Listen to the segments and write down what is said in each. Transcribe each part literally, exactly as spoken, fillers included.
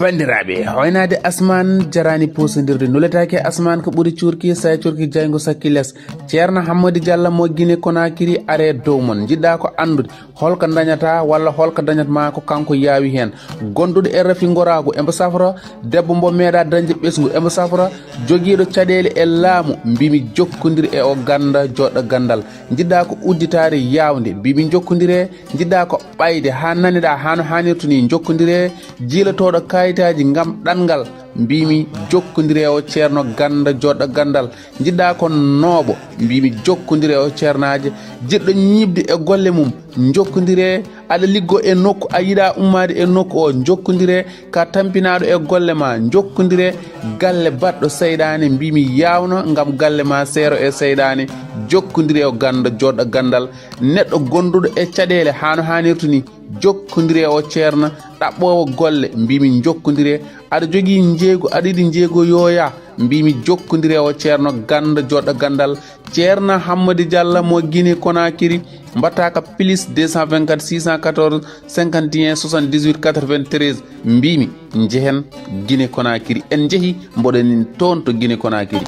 Banndiraaɓe, hoynaade asmaan jaraani puusindirde, nuletaake asmaan ko ɓuri cuurki, so a cuurki jaayngo sakki les. Ceerno Hammadi Jallo mo Gine Konakiri are dow mon. Njiɗɗaa ko anndude holko dañata walla holko dañat ma ko kanko yaawi heen. Gonduɗo e rafi ngoraagu embo safra, debbo mbo meeɗaa dañde ɓesngu embo safra, jogiiɗo caɗeele e laamu, mbimi jokkondire e o ganda joɗɗo gandal. Njiɗɗaa ko udditaare yaawnde, mbimi jokkondire. Njiɗɗaa ko ɓayde haa naniɗaa haa no haanirta ni, jokkondire. Jiilotooɗo kaayitaaji ngam ɗanngal, mbimi jokkondire o ceerno ganda joɗɗo gandal. Njiɗɗaa ko nooɓo, mbimi jokkondire o ceernaajo. Jiɗɗo ñiiɓde e golle mum, jokkondire. Aɗa liggoo e nokku, a yiɗaa ummaade e nokku o, jokkondire. Ka tampinaaɗo e golle ma, jokkondire. Galle baɗɗo seyɗaane, mbimi yaawno ngam galle ma seero e seyɗaane, jokkondire o ganda joɗɗo gandal. Neɗɗo gonduɗo e caɗeele haa no haanirta ni, jokkondire o ceerno. Ɗaɓɓoowo golle, mbimi jokkondire. Aɗa jogii njeeygu, aɗa yiɗi njeeygu yooya, mbimi jokkondire o ceerno ganda joɗɗo gandal. Ceerno Hammadi Jallo mo Gine Konakiri, mbaɗtaa ka plus deux cent vingt-quatre six cent quatorze cinquante et un soixante-dix-huit quatre-vingt-treize. Mbimi njehen Gine Konakiri. En njehi, mboɗo nin toon to Gine Konakiri.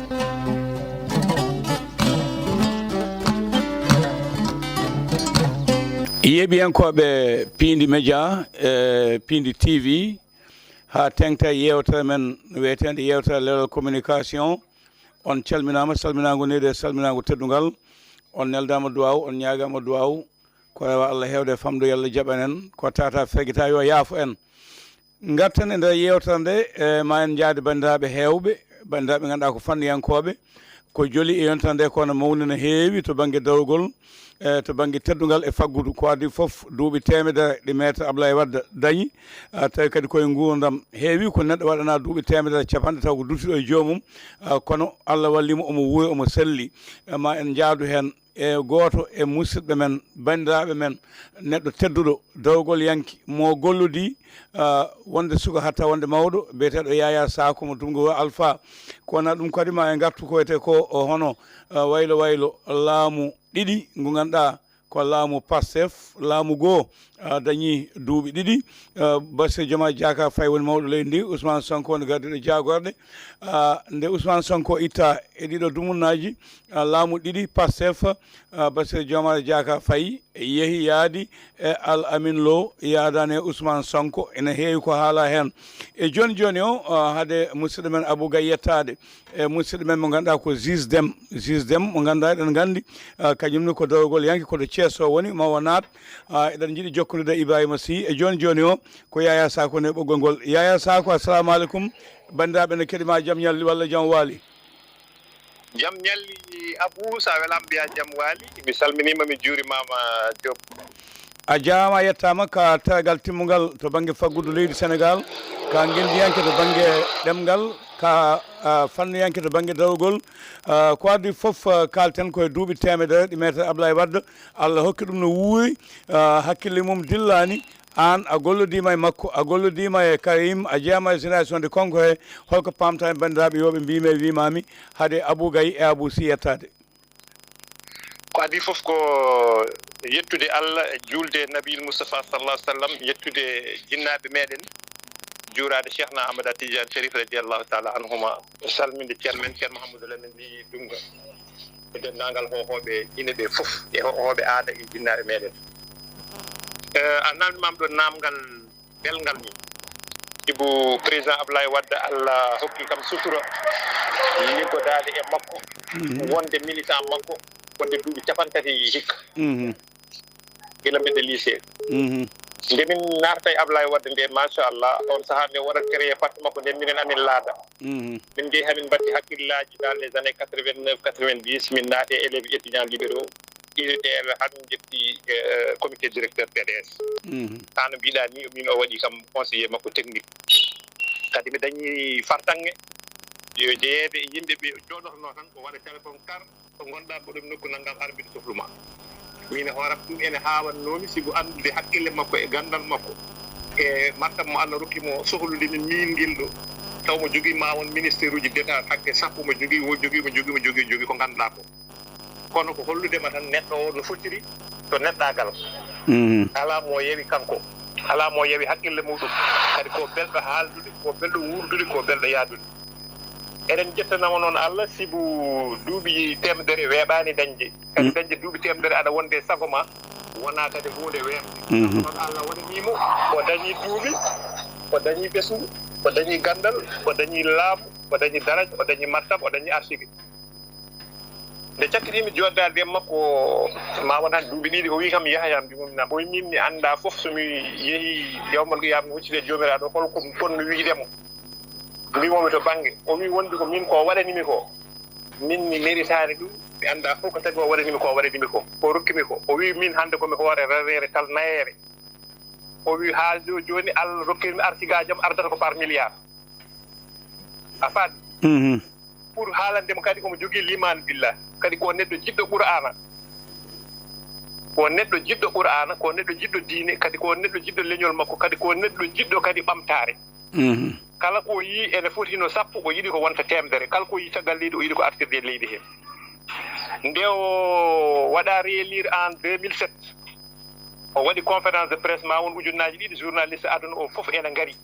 Yeeɓiyankooɓe Piindi Média e Piindi T V, haa teŋta yeewtere men wiyeteende yeewtere leeral communication, on calminaama, salminaango neyɗe, salminaango teddungal. On neldaama duwaaw, on ñaagaama duwaaw. Ko rewa Allah heewde e famɗo, yo Allah jaɓan en. Ko tata fegita, yo yaafo en. Ngarten e nder yeewtere nde, e ma en njaade banndiraaɓe heewɓe, banndiraaɓe ngannduɗaa ko fanniyankooɓe, ko joli e yontere nde, kono mawni no heewi to bannge dawrugol, e to bannge teddungal e faggudu. Ko adii fof, duuɓi teemedere ɗi Maître Abdoulaye Wade dañi, a, tawi kadi koye nguurndam heewi ko neɗɗo waɗana duuɓi teemedere capanɗe taw ko duttuɗo e joomum, a, kono Allah walli mo, omo wuuri, omo selli. E ma en njaadu heen e gooto e musidɓe men, banndiraaɓe men, neɗɗo tedduɗo, dawgol yanki, mo gollodii, ah, wonde suka hatta wonde mawɗo, biyeteeɗo Yaya Sako mo Dumgo Alpha. Ko wonaa ɗum kadi, ma en ngartu ko wiyetee ko, o, hono, ah, waylo waylo laamu ɗiɗi, ngu ngannduɗaa ko laamu Pastef, laamu goo, ah, dañii duuɓi ɗiɗi. Ah, Bassirou Diomaye Diakhar Faye woni mawɗo leydi ndi, Ousmane Sonko woni gardiiɗo jaagorɗe. Ah, nde Ousmane Sonko itta e ɗiɗo dumunnaaji, ah, laamu ɗiɗi Pastef, ah, Bassirou Diomaye Diakhar Faye yehi yaadi e Al Amin Lo, yaadaani e Ousmane Sonko. Ene heewi ko haalaa heen. E jooni jooni o, ah, hade musidɗo men Abou Gaye yettaade, e musidɗo men mo ngannduɗaa ko Juge Dem, Juge Dem mo ngannduɗaa eɗen nganndi, ah, kañum ne ko dawrugol yanke, ko to Thiès o woni, ma o naat. Ah, eɗen njiɗi jokkondirde e Ibrahima Sy. E jooni jooni o, ko Yaya Sako ne ɓoggol ngol. Yaya Sako, assalamu aleykum. Banndiraaɓe ne keɗi ma, jam ñalli walla jam waali? Jam ñalli Abou, sa welaama mbiya jam waali. Mi salminiima, mi juurimaama Diop. A jaaraama, a yettaama ka tergal timmungal to bannge faggudu leydi Senegaal, ka ngenndiyanke to bannge ɗemngal, ka, ah, fanniyanke to bannge dawrugol. Ah, ko adii fof, ah, kaalten koye duuɓi teemedere ɗi Maître Abdoulaye Wade, Allah hokki ɗum no wuuri, ah, hakkille mum dillaani. Aan a gollodiima e makko, a gollodiima e Karim, a jeyaama e génération de Konko he, holko paamta e banndiraaɓe yooɓe mbiimi e wiimaami, hade Abou Gaye e Abou Sy yettaade? Ko adii fof ko yettude Allah, juulde e Nabil Moustapha sallallahu alaihi wasallam, yettude jinnaaɓe meɗen, juuraade Cheikhna Ahmada Tidiane Cherif radiyallahu taala anhuma, salminde ceerno men, ceerno Mouhamadou Lamine Ly Dunga, e denndaangal hohooɓe ine ɓe fof, e hohooɓe aada e jinnaaɓe meɗen. Eh, a namdimaam ɗo naamngal belngal ni. Sibu président Ablaye Wade, Allah hokki kam sutura, liggodaade e makko, mhm, wonde militant makko, wonde duuɓi capantati e hikka. Mhm. Gila mbiɗa lycée. Mhm. Nde min naarta e Ablaye Wade nde, machallah, on sahaa nde waɗa créé parti makko nde, minen amin laada. Mhm. Min njehi hamin mbaɗi hakkillaaji dans les années quatre-vingt-neuf, quatre-vingt-dix, min naati e élèves étudiants libéraux, U G T L, hamin njetti, eh, comité directeur P D S. Mhm. Haa no mbiɗa ni, min o waɗi kam conseiller makko technique. Kadi mi dañi fartaŋŋe yo jeyeede e yimɓe ɓe jooɗotonoo tan, ko waɗa téléphone kar, to ngonɗaa mboɗo mi nokku nanngam, ar mbiɗa soflu ma. Min e hooram ɗum ene haawannoomi, sibu anndude hakkille makko e ganndal makko e martab mo Allah rokki mo sohlude min miin ngel ɗo, taw mo jogii ma won ministère uji d'État hakke sappo mo jogii, wo jogii, mo jogii, mo jogii, jogii ko ngannduɗaa ko. Kono ko hollude ma tan neɗɗo o no fottiri to neɗɗaagal. Mhm. Alaa mo yewi kanko, alaa mo yewi hakkille muɗum. Kadi ko belɗo haaldude, ko belɗo wuurdude, ko belɗo yahdude. Eɗen njettanamo noon Allah, sibu duuɓi teemedere weeɓaani dañde. Kadi dañde duuɓi teemedere aɗa wonde e sago ma, wonaa kadi huunde weeɓde. Noon Allah waɗanii mo, o dañii duuɓi, o dañii ɓesngu, o dañii ganndal, o dañii laamu, o dañii daraja, o dañii martaba, o dañii arsike. Nde cakkitiimi jooɗdaade e makko, ma won han duuɓi ɗiɗi, o wii kam, "Yahaya," mbi mo, "Mina, o wii, "Min mi anndaa fof, so mi yehii yawmal qiyaama, mi huccitee Joomiraaɗo, hol ko mi fotnoo wiide mo?" Mbi mo, "Mi to bannge." O wii, "Wonde ko min ko waɗanimi ko, min mi meritaani ɗum, mi anndaa fof ko tagi o waɗanimi ko, o waɗanimi ko, o rokkimi ko." O wii, "Min hannde ko mi hoore raneere tal nayeere." O wii, "Haa jo-, jooni Allah rokkirmi arsigaajo am ardata ko par milliard." A faami? Pour haalande mo kadi, omo jogii liimaan billah. Kadi ko neɗɗo jiɗɗo Qur'aana. Ko neɗɗo jiɗɗo Qur'aana, ko neɗɗo jiɗɗo diine, kadi ko neɗɗo jiɗɗo leñol makko, kadi ko neɗɗo jiɗɗo kadi ɓamtaare. Kala ko yii ene foti no sappo, o yiɗi ko wonta teemedere. Kala ko yii caggal leydi, o yiɗi ko artirde e leydi he. Nde o waɗa réélire en deux mille sept, o waɗi conférence de presse, ma won ujunnaaji ɗiɗi journaliste aduna o fof ene ngari.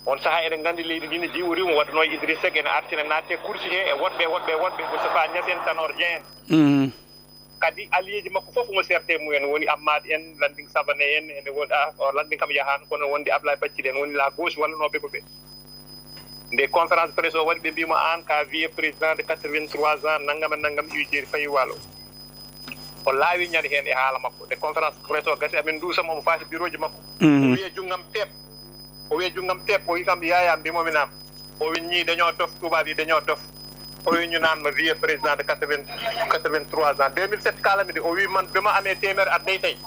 On sahaa eɗen nganndi leydi ndi ne diwori, mo waɗanoo e Idriss Seck, ene arti, ene naatte kursi he, e woɗɓe, woɗɓe, woɗɓe, Moustapha Niass en, Tanor Dieng en. Kadi alliéji makko fof omo serte e mumen, woni Ammad en, Landing Savané en, ene woni, ah, o Landing kam yahaano, kono wonde Ablaye Bathily en woni la gauche wallanooɓe ko ɓe. Nde conférence presse o waɗi, ɓe mbii mo, "Aan ka vieux président de quatre-vingt-trois ans, nanngam e nanngam, ujeri fayi waalo." O laawi ñande heen e haala makko. Nde conférence presse o gasi, amin nduusa mo, omo faati birooji makko. O wiya junngam teep. O wiya junngam teep. O wi kam, "Yaya," mbi mo, "Mi naam." O wi, "Ñii dañoo dof, tuubaaɓe yi dañoo dof." O wi, "Ñu naan ma vieux président de quatre-vingts, quatre-vingt-trois ans." Deux mille sept kaalami de, o wi, "Man, bi ma amee téeméer at day tey."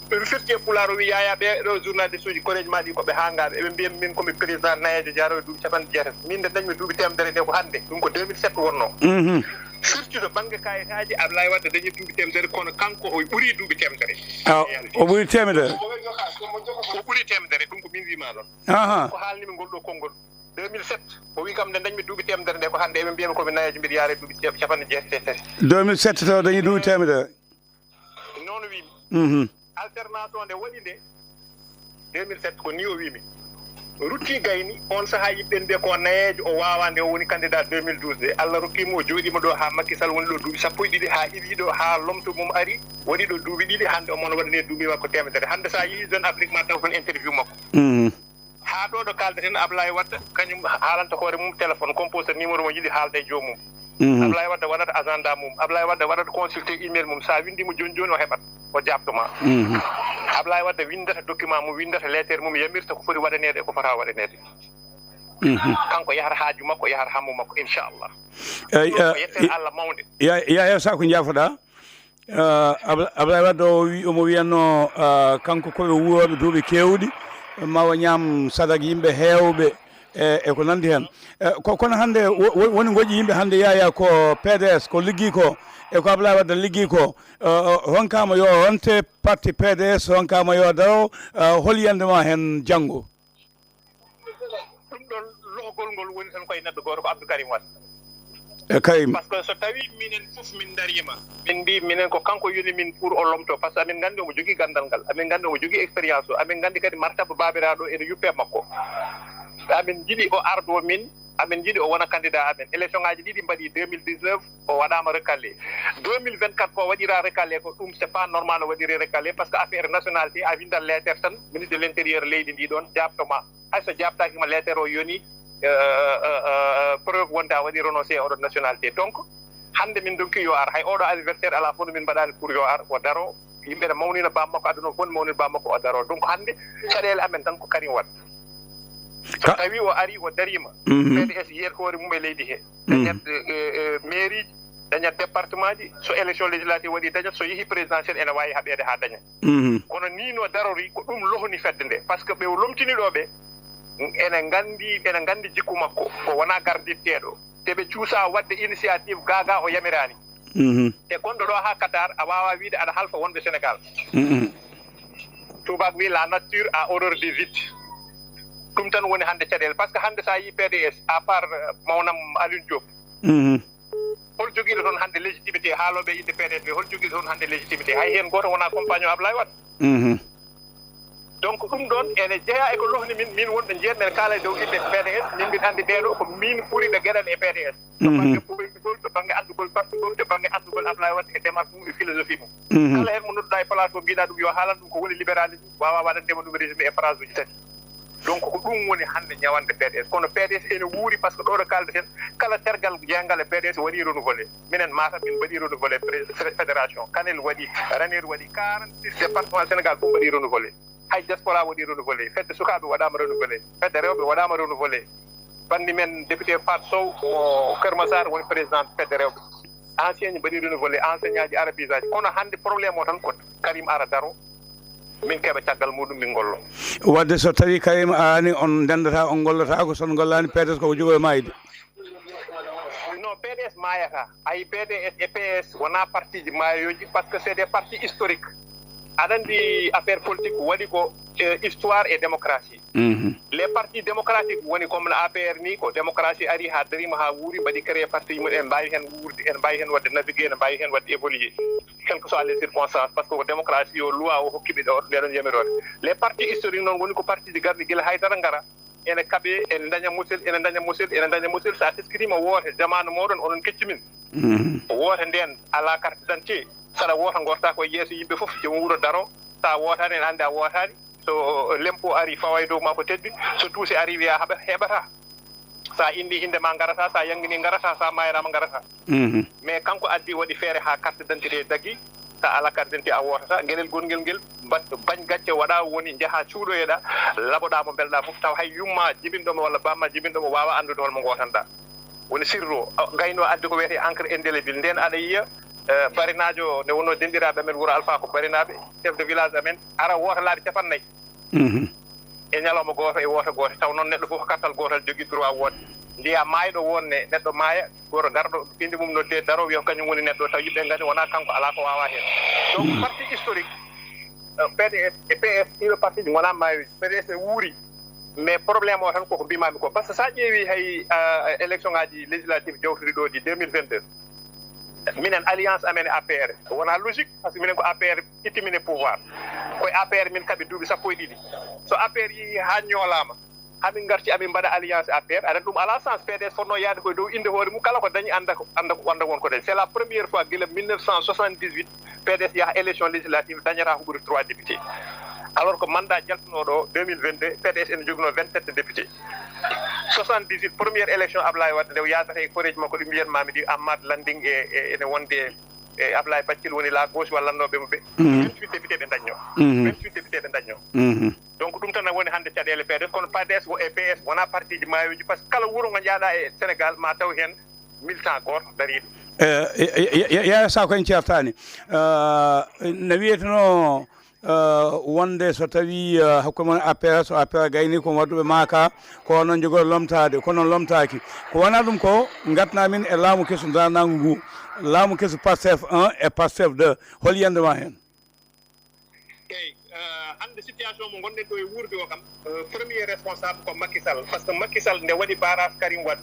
Ɓe firti e Pulaar, o wi, "Yaya, ɓee ɗo journaliste uji koreeji ma ɗi ko ɓe haangaaɓe. Eɓe mbiya min ko mi président nayeejo jaarowo duuɓi capanɗe jeetati. Min nde dañmi duuɓi teemedere nde ko hannde." Ɗum ko deux mille sept wonnoo. Firti to bannge kayitaaji, Ablaye Wade dañi duuɓi teemedere, kono kanko o ɓuri duuɓi teemedere. Ah, o ɓuri teemedere? O ɓuri teemedere, ɗum ko min wiima ɗon. Aha. Ko haalnimi ngol ɗo konngol. Deux mille sept, o wi kam nde dañmi duuɓi teemedere nde ko hannde, eɓe mbiyami ko mi nayeejo, mbiɗa yaara duuɓi te-, capanɗe jeetati e tati. Deux mille sept taw dañi duuɓi teemedere. Noon wiimi. Mhm. Alternance o nde waɗi nde, deux mille sept ko ni o wiimi. Rutti gayni, on sahaa yimɓe mbiya ko nayeejo, o waawaa nde o woni candidat deux mille douze nde. Allah rokkiimo, o jooɗiima ɗo haa Macky Sall woni ɗo duuɓi sappo e ɗiɗi, haa iwii ɗo, haa lomto mum ari, waɗi ɗo duuɓi ɗiɗi, hannde omo waɗani duuɓi makko teemedere. Hannde so a yehii Jeune Afrique ma taw toon interview makko. Mhm. Haa ɗo ɗo kaaldaten, Ablaye Wade kañum haalanta hoore mum téléphone, composé numéro mo yiɗi haalda e joomum. Mhm. Ablaye Wade waɗata agenda mum. Ablaye Wade waɗata consulté email mum. So a winndi mo jooni jooni, o heɓat, o jaabto ma. Mhm. Ablaye Wade winndata document mum, winndata lettre mum, yamirta ko foti waɗaneede e ko fota waɗaneede. Mhm. Kanko yahata haaju makko, yahata hammu makko, inchallah. Eyi, ɗum ko eh, yetten Allah mawnde. Ya, ya, ya, Sako, njaafoɗaa. Ah, Abla-, Ablaye Wade o wi-, omo wiyatnoo, ah, kanko ko ɓe wuurooɓe duuɓi keewɗi, ma o ñaam sadak yimɓe heewɓe, e, e ko nanndi heen. Eh, ko, kono hannde wo-, wo-, woni ngoƴi yimɓe hannde, Yaya, ko P D S ko liggii ko, e ko Ablaye Wade liggii ko. Eh, eh, honkaama yo honte parti P D S, honkaama yo daro, eh, hol yiyannde ma heen janngo? Ɗum ɗon lohgol ngol woni tan koye neɗɗo gooto, ko Abdou Karim Wade. E Karim. Par ce que so tawii minen fof min ndariima, min mbii minen ko kanko yoni min pour o lomto, par ce que amin nganndi omo jogii ganndal ngal, amin nganndi omo jogii expérience o, amin nganndi kadi martaba baabiraaɗo ene yuppe e makko. Amin njiɗi o ardo min, amin njiɗi o wona candidat amen. Élection ngaaji ɗiɗi mbaɗi, deux mille dix-neuf o waɗaama recalé. Deux mille vingt-quatre ko waɗiraa recalé ko, ɗum c'est pas normal o waɗiree recalé, par ce que affaire nationalité, a winndat lettre tan, ministre de l'intérieur leydi ndi ɗon jaabto ma. Hay so jaabtaaki ma, lettre o yoni, euh, euh, euh, preuve wonde a waɗi renoncé e oɗo nationalité. Donc, hannde min ndokki yo ar. Hay oɗo anniversaire alaa fof no min mbaɗaani pour yo ar, o daro. Yimɓe ne mawnina baam makko, aduna o fof ne mawnina baam makko, o daro. Donc, hannde caɗeele amen tan ko Karim Wade. So Ka- tawi o ari, o dariima, Mhm. P D S yeeyat hoore mum e leydi he. Mhm. Dañat, eh, eh, mairie ji, dañat département ji, so élection législative waɗi dañat, so yehi présidentielle ene waawi haɓeede haa daña. Mhm. Kono ni no darori, ko ɗum lohni fedde nde. Par ce que ɓe o lomtini ɗo ɓe, ene nganndi, ene nganndi jikku makko, ko wona garditteeɗo. Te ɓe cuusa waɗde initiative gaaga o yamiraani. Mhm. Te gonɗo ɗo haa Qatar, a waawaa wiide aɗa halfa wonɓe Sénégal. Mhm. Tuubaak wi, "La nature a horreur du vide." Ɗum tan woni hannde caɗeele. Par ce que hannde so a yii P D S, à part, euh, mawnam Alioune Diop, Mhm. hol jogiiɗo toon hannde légitimité, haalooɓe e innde P D S ɓe, hol jogiiɗo toon hannde légitimité? Hay heen gooto wonaa compagnon Ablaye Wade. Mhm. Donc ɗum ɗoon ene jeyaa e ko lohni min, min wonɗo njiyan men kaala e dow inɗe P D S, min mbiɗa anndi ɓeeɗo ko min ɓuri ɓe geɗal e P D S. To bannge politigol, to bannge anndugol partigol, to bannge anndugol Ablaye Wade e démarche mum e philosophie mum. Kala heen mo nodduɗaa e plateau mbiɗa ɗum yo haalan ɗum ko woni libéralisme, waawaa waɗande mo ɗum résumé e phrase uji tati. Donc ko ɗum woni hannde ñawande P D S. Kono P D S ene wuuri par ce que ɗo ɗo kaaldaten kala tergal jeyngal e P D S waɗi renouvelé. Minen Matam min mbaɗi renouvelé fédération. Kanel waɗi, Raneer waɗi, quarante-six département Sénégal fof mbaɗi renouvelé. Hay diaspora waɗi renouvelé, fedde sukaaɓe waɗaama renouvelé, fedde rewɓe waɗaama renouvelé. Banndi men député Fat Sow mo Kër Massar woni président fedde rewɓe. Ancien ji mbaɗi renouvelé, enseignant ji, arabisaaji. Kono hannde problème o tan ko Karim ara daro, min keɓa caggal muɗum min ngollo. Wadde so tawi Karim arani on ndendata, on ngollotaako, so on ngollaani P D S koko jogo e maayde. Non, P D S maayata. Ay, P D S e P S wonaa partiji maayooji, par ce que c'est des partis historiques. Aɗa anndi affaire politique waɗi ko eh, histoire et démocratie. Les partis démocratiques woni comme no A P R ni, ko démocratie ari haa darima haa wuuri, mbaɗi créé parti mum, en mbaawi heen wuurde, en mbaawi heen waɗde naviguer, en mbaawi heen waɗde évoluer, quelles que soient les circonstances, par ce que ko démocratie o loi o hokki ɓe ɗo ɗeɗon yamiroore. Les partis historiques noon woni ko partiji garɗi gila haydara ngara, ene kaɓe, ene daña musel, ene daña musel, ene daña musel. So a teskitiima woote jamaanu mooɗon, onon kecci min. Woote ndeen alaa carte d'identité, saɗa woota ngorta ko e yeeso yimɓe fof, joom wuro daro, so a wootaani ene anndi a wootaani. So lempo ari fawa e dow ma ko teddi, so tuuse ari wiya haɓa heɓata. Sa indi inde ma ngarata, sa yangini ngarata, sa mayrama ngarata. Mais kanko addi waɗi feere ha carte d'identité daggi, sa ala carte d'identité a wotata. Gueɗel gongel ngel bat bañ gacce waɗa woni jaha cuuɗoyeɗa, laɓoɗa mo belɗa fof taw hay yumma jibinɗo mo walla bamma jibinɗo mo wawa andude holmo gotanɗa. Woni sirru o gayno addi ko wiyete encre indélébile nden aɗa yiya. Barinajo nde wonno denɗiraɓe amen wuuro Alpha ko barinaɓe, chef de village amen ara wota laabi capannayyi. E ñalawma gooto e wooto gooto taw noon neɗɗo fof ko kattal gootal jogii droit wootde. Njiyaa maayɗo wonne neɗɗo maaya, gooto garɗo inde mum noddee daro wiya ko kañum woni neɗɗo taw yimɓe nganndi wonaa kanko alaa ko waawaa heen. Donc parti historique P D S e P S ɗiɗo partiji ngonaa maayooji. P D S e wuuri mais problème o tan koko mbimami ko par ce que sa ƴeewi hay élection ngaji législative jawtuɗi ɗo ɗi deux mille vingt-deux, minen alliance amen e A P R wona logique par ce que minen ko A P R itti min e pouvoir. Koye A P R min kaɓi duuɓi sappo e ɗiɗi. So A P R yeehi ha ñoolama hamin garti amin mbaɗa alliance A P R aɗa ɗum ala sens. P D S fotno yaade koye dow inde hoore mum kala ko dañi anda ko anda ko anda won ko dañi. C'est la première fois gila mille neuf cent soixante-dix-huit P D S yaha élection législative dañata ko ɓuri trois députés. Alors que mandat jaltunoɗo deux mille vingt-deux P D S ene jogino vingt-sept députés. Soixante-dix-huit première élection Ablaye Wade nde o yadata e koreji makko ɗi mbiyatmami ɗi Ammad Landing e ene wonde e Ablaye Baccel woni la gauche walla lannoɓe mo ɓe. Vingt-huit députés ɓe dañno. Vingt-huit députés ɓe dañno. Donc ɗum tan woni hande caɗele P D S kono P D S e P S wona partiji mayoji par ce que kala wuuro ngo jaaɗa e Sénégal ma taw hen militant goto dariɗo. Yaya Sakho en certani no wiyeteno wonde so tawi hakkude mon A P R so A P R gayni ko wadduɓe maaka ko noon jogori lomtaade kono lomtaaki. Ko wona ɗum ko ngatna min e laamu kesu darnangu ngu, laamu kesu Pastef un e Pastef deux. Hol yiyande ma heen? Eyi, hannde situation mo ngonɗen ɗo e wuurde o kam, premier responsable ko Macky Sall par ce que Macky Sall nde waɗi barrage Karim Wade,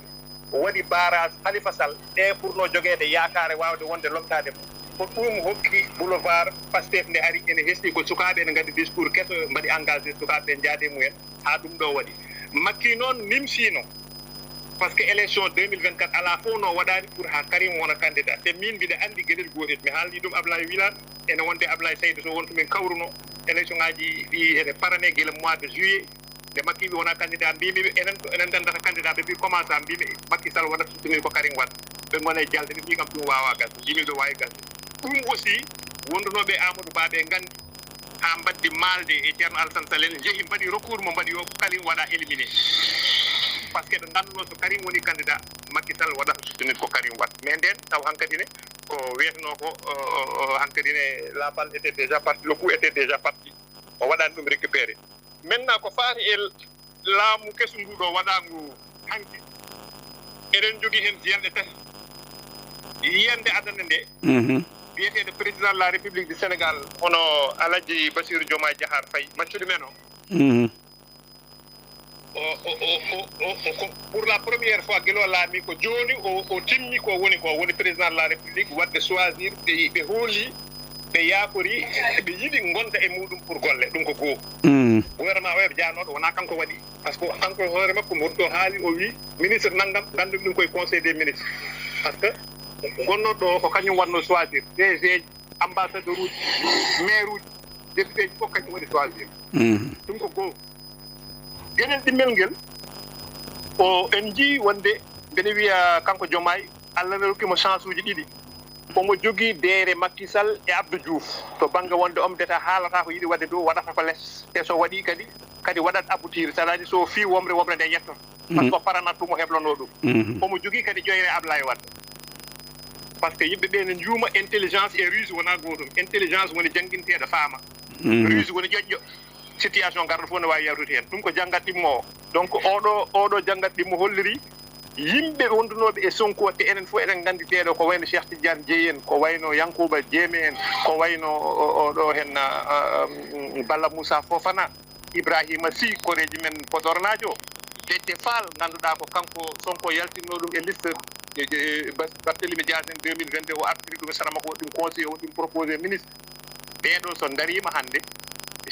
waɗi barrage Khalifa Sall, ɓe ɓurno jogeede yaakaare waawde wonde lomtaade mo. Ko ɗum hokki boulevard Pastef nde ari ene hesɗi ko sukaaɓe ene ngaddi discours keso mbaɗi engagé sukaaɓe ɓe njaade mumen haa ɗum ɗo waɗi. Macky noon nimsiino par ce que élection deux mille vingt-quatre alaa fof no waɗaani pour haa Karim wona candidat te min mbiɗa anndi geɗel gootel mi haalni ɗum Ablaye Wilane ene wonde Ablaye Saydou Sow won to min kawruno élection ngaji ɗi ene parane gila mois de juillet. Nde Macky wi wona candidat mbimi ɓe enen ko enen gandata candidat ɓe mbi commence a mbimi Macky Sall waɗata soutenir ko Karim Wade. Ɓe gona e jalde ɓe mbi kam ɗum wawa gasde mbimi ɗo wawi gasde. Ɗum aussi wondunoɓe Amadou Ba ɓe gandi ha mbaddi malde e Ceerno Alassane Sall en jeehi mbaɗi recours mo mbaɗi o Karim waɗa éliminé. Par ce que ɓe ganduno so Karim woni candidat Macky Sall waɗata soutenir ko Karim Wade mais nden taw hankadi ne ko wiyeteno ko hankadi ne la balle était déjà parti le coup était déjà parti. O waɗani ɗum récupéré. Maintenant ko faati e laamu kesu ndu ɗo waɗangu hanki eɗen jogii heen jiyanɗe tati. Yiyande adana nde wiyeteeɗo président de la république du Sénégal hono Alhaji Bassirou Diomaye Diakhar Faye maccuɗo men o. O o o o o ko pour la première fois gila o laami ko jooni o o timmi ko woni ko woni président de la république waɗde choisir ɓe ɓe hooli ɓe yaakori, ɓe yiɗi ngonda e muɗum pour golle. Ɗum ko goo. Mm. Gouvernement o e jaanooɗo, wonaa kanko waɗi. Par ce que kanko e hoore makko, mo to haali, o wi ministre nanngam, nganndu ɗum koye conseil des ministres. Par ce que gonnooɗo o ko kañum waɗno choisir D G, ambassadeur uji, maire uji, député ji fof kañum waɗi choisir. Mm. Ɗum ko goo. Geɗel ɗimmel ngel, o, en njii wonde, mbeɗa wiya kanko Diomaye, Allah ne rokki mo chance uji ɗiɗi. Omo jogii deere Macky Sall e Abdou Diouf to bannge wonde homme d'État haalata ko yiɗi waɗde ɗo, waɗata ko les. Te so waɗii kadi, kadi waɗat aboutir, c'est-à-dire so fii womre, womre nde yettoto. Par ce que o paranat ɗum, o heblanoo ɗum. Mhm. Omo jogii kadi ƴoyre Ablaye Wade. Par ce que yimɓe ɓe ne njuuma, intelligence e ruse wonaa gootum. Intelligence woni jannginteeɗo, faama. Mhm. Ruse woni ƴoƴƴo. Situation garɗo fof ne waawi yaltude heen. Ɗum ko janngat ɗimmo o. Donc, oɗo, oɗo janngat ɗimmo holliri yimɓe wondunooɓe e Sonko, te enen fof eɗen nganndi ɓeeɗo, ko wayno Cheikh Tidiane Dièye en, ko wayno Yankuba Diémé en, ko wayno o, o, oɗo heen, ah, ah, mm, Balla Moussa Fofana, Ibrahima Sy, koreeji men Podornaajo, Déthié Fall, ngannduɗaa ko kanko Sonko yaltinno ɗum e liste, e, e, Bas-, Barthélémy Dias en deux mille vingt-deux, o artiri ɗum e sara makko, waɗi ɗum conseiller, o waɗi ɗum proposé ministre. Ɓeeɗo so ndariima hannde,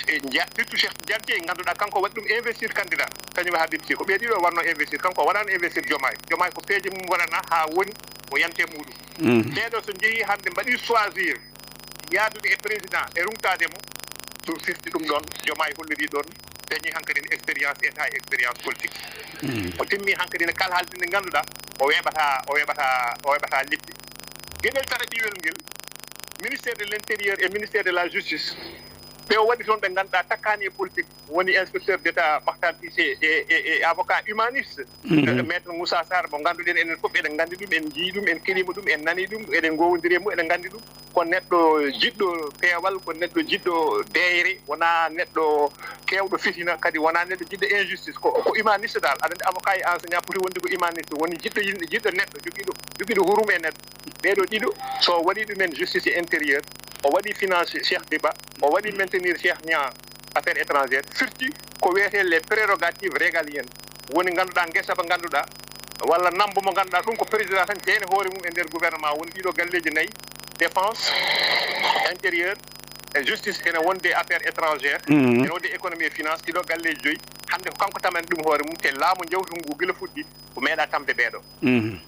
e nja-, surtout Cheikh Tidiane Dièye, ngannduɗaa kanko waɗi ɗum investir candidat, kañum e Habib Sy, ko ɓee ɗiɗo waɗno investir, kanko o waɗaano investir Diomaye. Diomaye ko peeje mum waɗana haa woni o yante muɗum. Mhm. Ɓeeɗo so njehii hannde mbaɗi choisir yaadude e président e ruŋtaade mo, ɗum firti ɗum ɗoon, Diomaye holliri ɗoon, dañi hankadi ne expérience, état e expérience politique. Mhm. O timmi hankadi ne kala haalde nde ngannduɗaa o weeɓata, o weeɓata, o weeɓata liɓde. Geɗel tataɓiwel ngel, ministère de l'Intérieur et ministère de la Justice, ɓe o waɗi toon ɓe ngannduɗaa takkaani e politique, woni inspecteur d'État Makhtar Cissé e, e, e avocat humaniste, mhm, eh, maître Moussa Sarr, mo ngannduɗen enen fof eɗen nganndi ɗum, en njii ɗum, en keɗiima ɗum, en nanii ɗum, eɗen ngoowondiri e mum, eɗen nganndi ɗum. Ko neɗɗo jiɗɗo peewal, ko neɗɗo jiɗɗo deeyre, wonaa neɗɗo keewɗo fitina, kadi wonaa neɗɗo jiɗɗo injustice. Ko, ko humaniste dal. Aɗa anndi avocat e enseignant poti wonde ko humaniste, woni jiɗɗo yimɓe, jiɗɗo neɗɗo, jogiiɗo, jogiiɗo hurum e neɗɗo. Ɓeeɗo ɗiɗo, so o waɗii ɗumen justice et intérieur, o waɗii finance Cheikh Diba, o waɗii maintenir Cheikh Niang affaires étrangères, firti ko wiyetee les prérogatives régaliennes. Woni ngannduɗaa ngesa ba ngannduɗaa, walla nambo mo ngannduɗaa, ɗum ko président tan jeeyna hoore mum e nder gouvernement, woni ɗiɗo galleeji nayi, défense, intérieur, e justice, ene wonde affaires étrangères, mhm, ene wonde économie et finance, ɗiɗo galleeji joyi. Hannde ko kanko tamani ɗum hoore mum, te laamu njawtu ngu gila fuɗɗi, o meeɗa tamde ɓeeɗo. Mhm.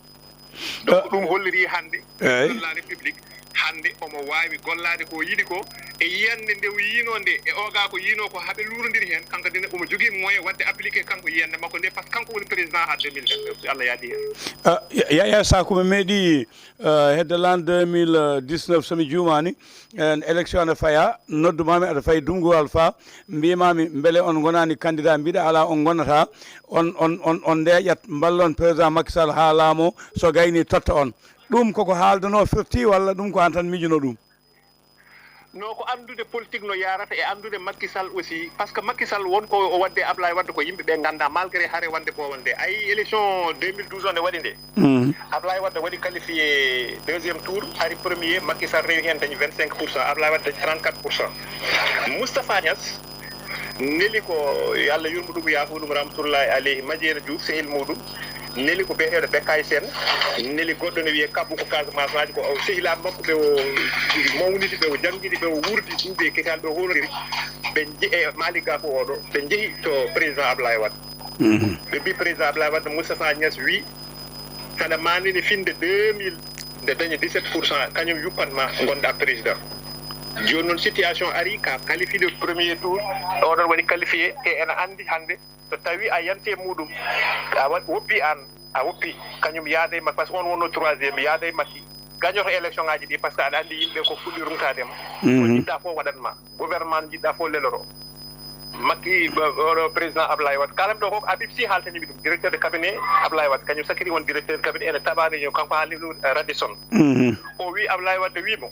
Donc, eh, ɗum holliri hannde, eey, président de la République, hannde omo waawi gollaade ko yiɗi ko, e yiyannde nde o yiyinoo nde, e oga ko yiyinoo ko, haa ɓe luurondiri heen, kanko dene omo jogii moyen waɗde appliqué kanko yiyannde makko nde, par ce que kanko woni président haa deux mille vingt-neuf, si Allah yaadi heen. Ah, Ya-, Yaya Sakume meeɗi, eh, hedde l'an deux mille dix-neuf, so mi juumaani, en élection ne faya, noddumaami aɗa fayi Dungu Alpha, mbiimaami mbele on ngonaani candidat, mbiɗa alaa, on ngonataa, on, on, on, on ndeeƴat, mballon président Macky Sall haa laamoo, so gayni totta on. Ɗum koko haaldanoo firti walla ɗum ko aan tan miijuno ɗum? No, ko anndude politique no yaarata e anndude Macky Sall aussi, par ce que Macky Sall won ko o waɗde Ablaye Wade ko yimɓe ɓe nganndaa, malgré hare wonde boowal nde. A yii élection deux mille douze o nde waɗi nde. Mm. Ablaye Wade waɗi qualifié deuxième tour, ari premier, Macky Sall rewi heen dañi vingt-cinq pour cent, Ablaye Wade dañi trente-quatre pour cent. Moustapha Niass neli ko, yo Allah yurmo ɗum, yaafo ɗum, rahmatullahi aleyhi, Madiéna Diouf, sehil muɗum, neli ko biyeteeɗo Bekkay Sène, neli goɗɗo ne wiyee Kabbu ko Casamance maaji, ko o sehilaaɓe makko ɓe o mawniti, ɓe o janngini, ɓe o wuurdi duuɓi e kitaal, ɓe o howlondiri, ɓe nje-, e Malick Gakou oɗo, ɓe njehi to président Ablaye Wade. Mhm. Ɓe mbi président Ablaye Wade, Moustapha Niass wi, saɗa maandini finde deux mille, nde dañi dix-sept pour cent, kañum yuppan ma ngonɗa président. Jooni noon situation ari, ka qualifié de premier tour, oɗon waɗi qualifié, te ena anndi hannde so tawi a yanti e muɗum, a wa-, woppi aan, a woppi, kañum yaada e Macky, par ce que on wonno troisième, yaada e Macky, gañoto élection ngaji ɗi, par ce que aɗa anndi yimɓe ko fuɗɗi rumtade ma. Mhm. Ko jiɗɗa fof waɗat ma. Gouvernement no jiɗɗa fof leloro. Macky, o-, oɗo président Ablaye Wade. Kalam ɗo ko Habib Sy haaltani mi ɗum, directeur de cabinet Ablaye Wade. Kañum sakiri won directeur de cabinet, ene taɓani ɗum, kanko haalni ɗum, eh, Radisson. Mhm. O wi Ablaye Wade wi mo,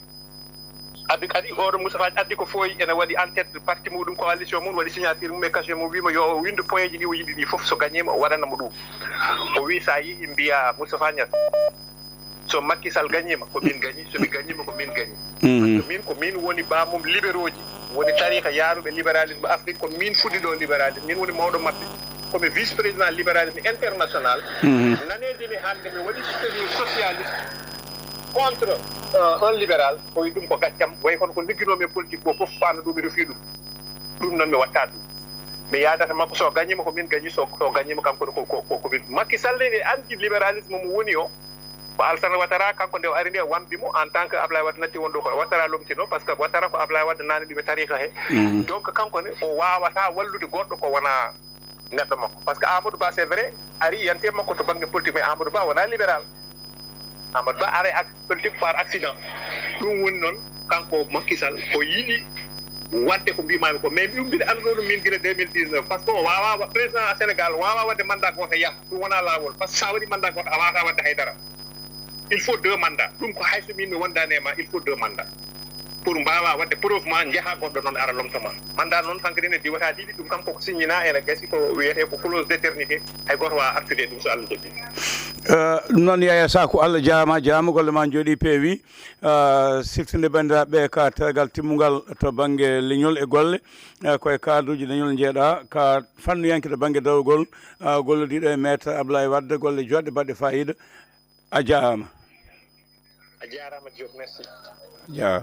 addi kadi oɗo Moustapha addi ko fooyi, ene waɗi en tête parti muɗum, coalition mum, waɗi signature mum e cachet mum, wi mo yo o windu point ji ɗi o yiɗi ɗi fof, so gagnima o waɗana mo ɗum. O wi sa yiɗi mbiya Moustapha Niass. So Macky Sall gagnima, ko min gagni. So mi gagnima, ko min gagni. Mhm. Par ce que min, ko min woni bammum libéraux ji, woni tariika yaaruɓe libéralisme Afrique, ko min fuɗɗi ɗo libéralisme. Min woni mawɗo maɓɓe. Ko mi vice président libéralisme international. Mhm. Nanede mi hannde mi waɗi soutenir socialiste. contre euh, un libéral, o wi ɗum ko gaccam, way kono ko ligginoomi e politique ko fof, faandu ɗum, miɗo fii ɗum. Ɗum noon mi watta ɗum. Mi yaadata makko, so gañiima ko min gañi, so so gañiima kanko ko ko ko min. Macky Sall ne anti libéralisme mo woni o. Ko Alassane Ouattara, kanko nde o ari nde, wambi mo en tant que Ablaye Wade natti won ɗo ko Ouattara lomtino, parce que Ouattara ko Ablaye Wade nani ɗum e tariqa he. Donc kanko ne o wawata wallude goɗɗo ko wona neɗɗo makko, parce que Amadou Ba, c'est vrai, ari yante makko to bangge politique, mais Amadou Ba wona libéral. Amadou Ba aray ak politique par accident. Ɗum woni noon, kanko Macky Sall o yiɗi wadde ko mbimami ko, mais ɗum mbiɗa anduno ɗum min gila deux mille dix-neuf, parce que o wawa wa- président Sénégal wawa wadde mandat goto yah. Ɗum wona lawol, parce que sa waɗi mandat goto a wawata wadde haydara. Il faut deux mandats. Ɗum ko hay so min mi wondani e ma, il faut deux mandats. Pour mbawa wadde preuve ma, jeeha goɗɗo noon ara lomta ma. Mandat noon hankkadi ne diwata ɗiɗi, ɗum kam koko signina, ene gasi ko wiyete ko clause d'éternité. Hay goto wawa artude e ɗum so Allah jaɓi. Eh, ɗum noon, Yaya Sako, Allah jaama, jaama, golle ma jooɗi peewi. Eh, siftinde banndiraaɓe ka tergal timmungal to bannge leñol e golle, eh, koye cadre uji leñol jeeɗa, ka fannuyanke to bannge dawrugol, eh, gollodiiɗo e Maître Ablaye Wade, golle joɗɗe baɗɗe fayida. A jaama. A jaaraama, Diop, merci. Ja.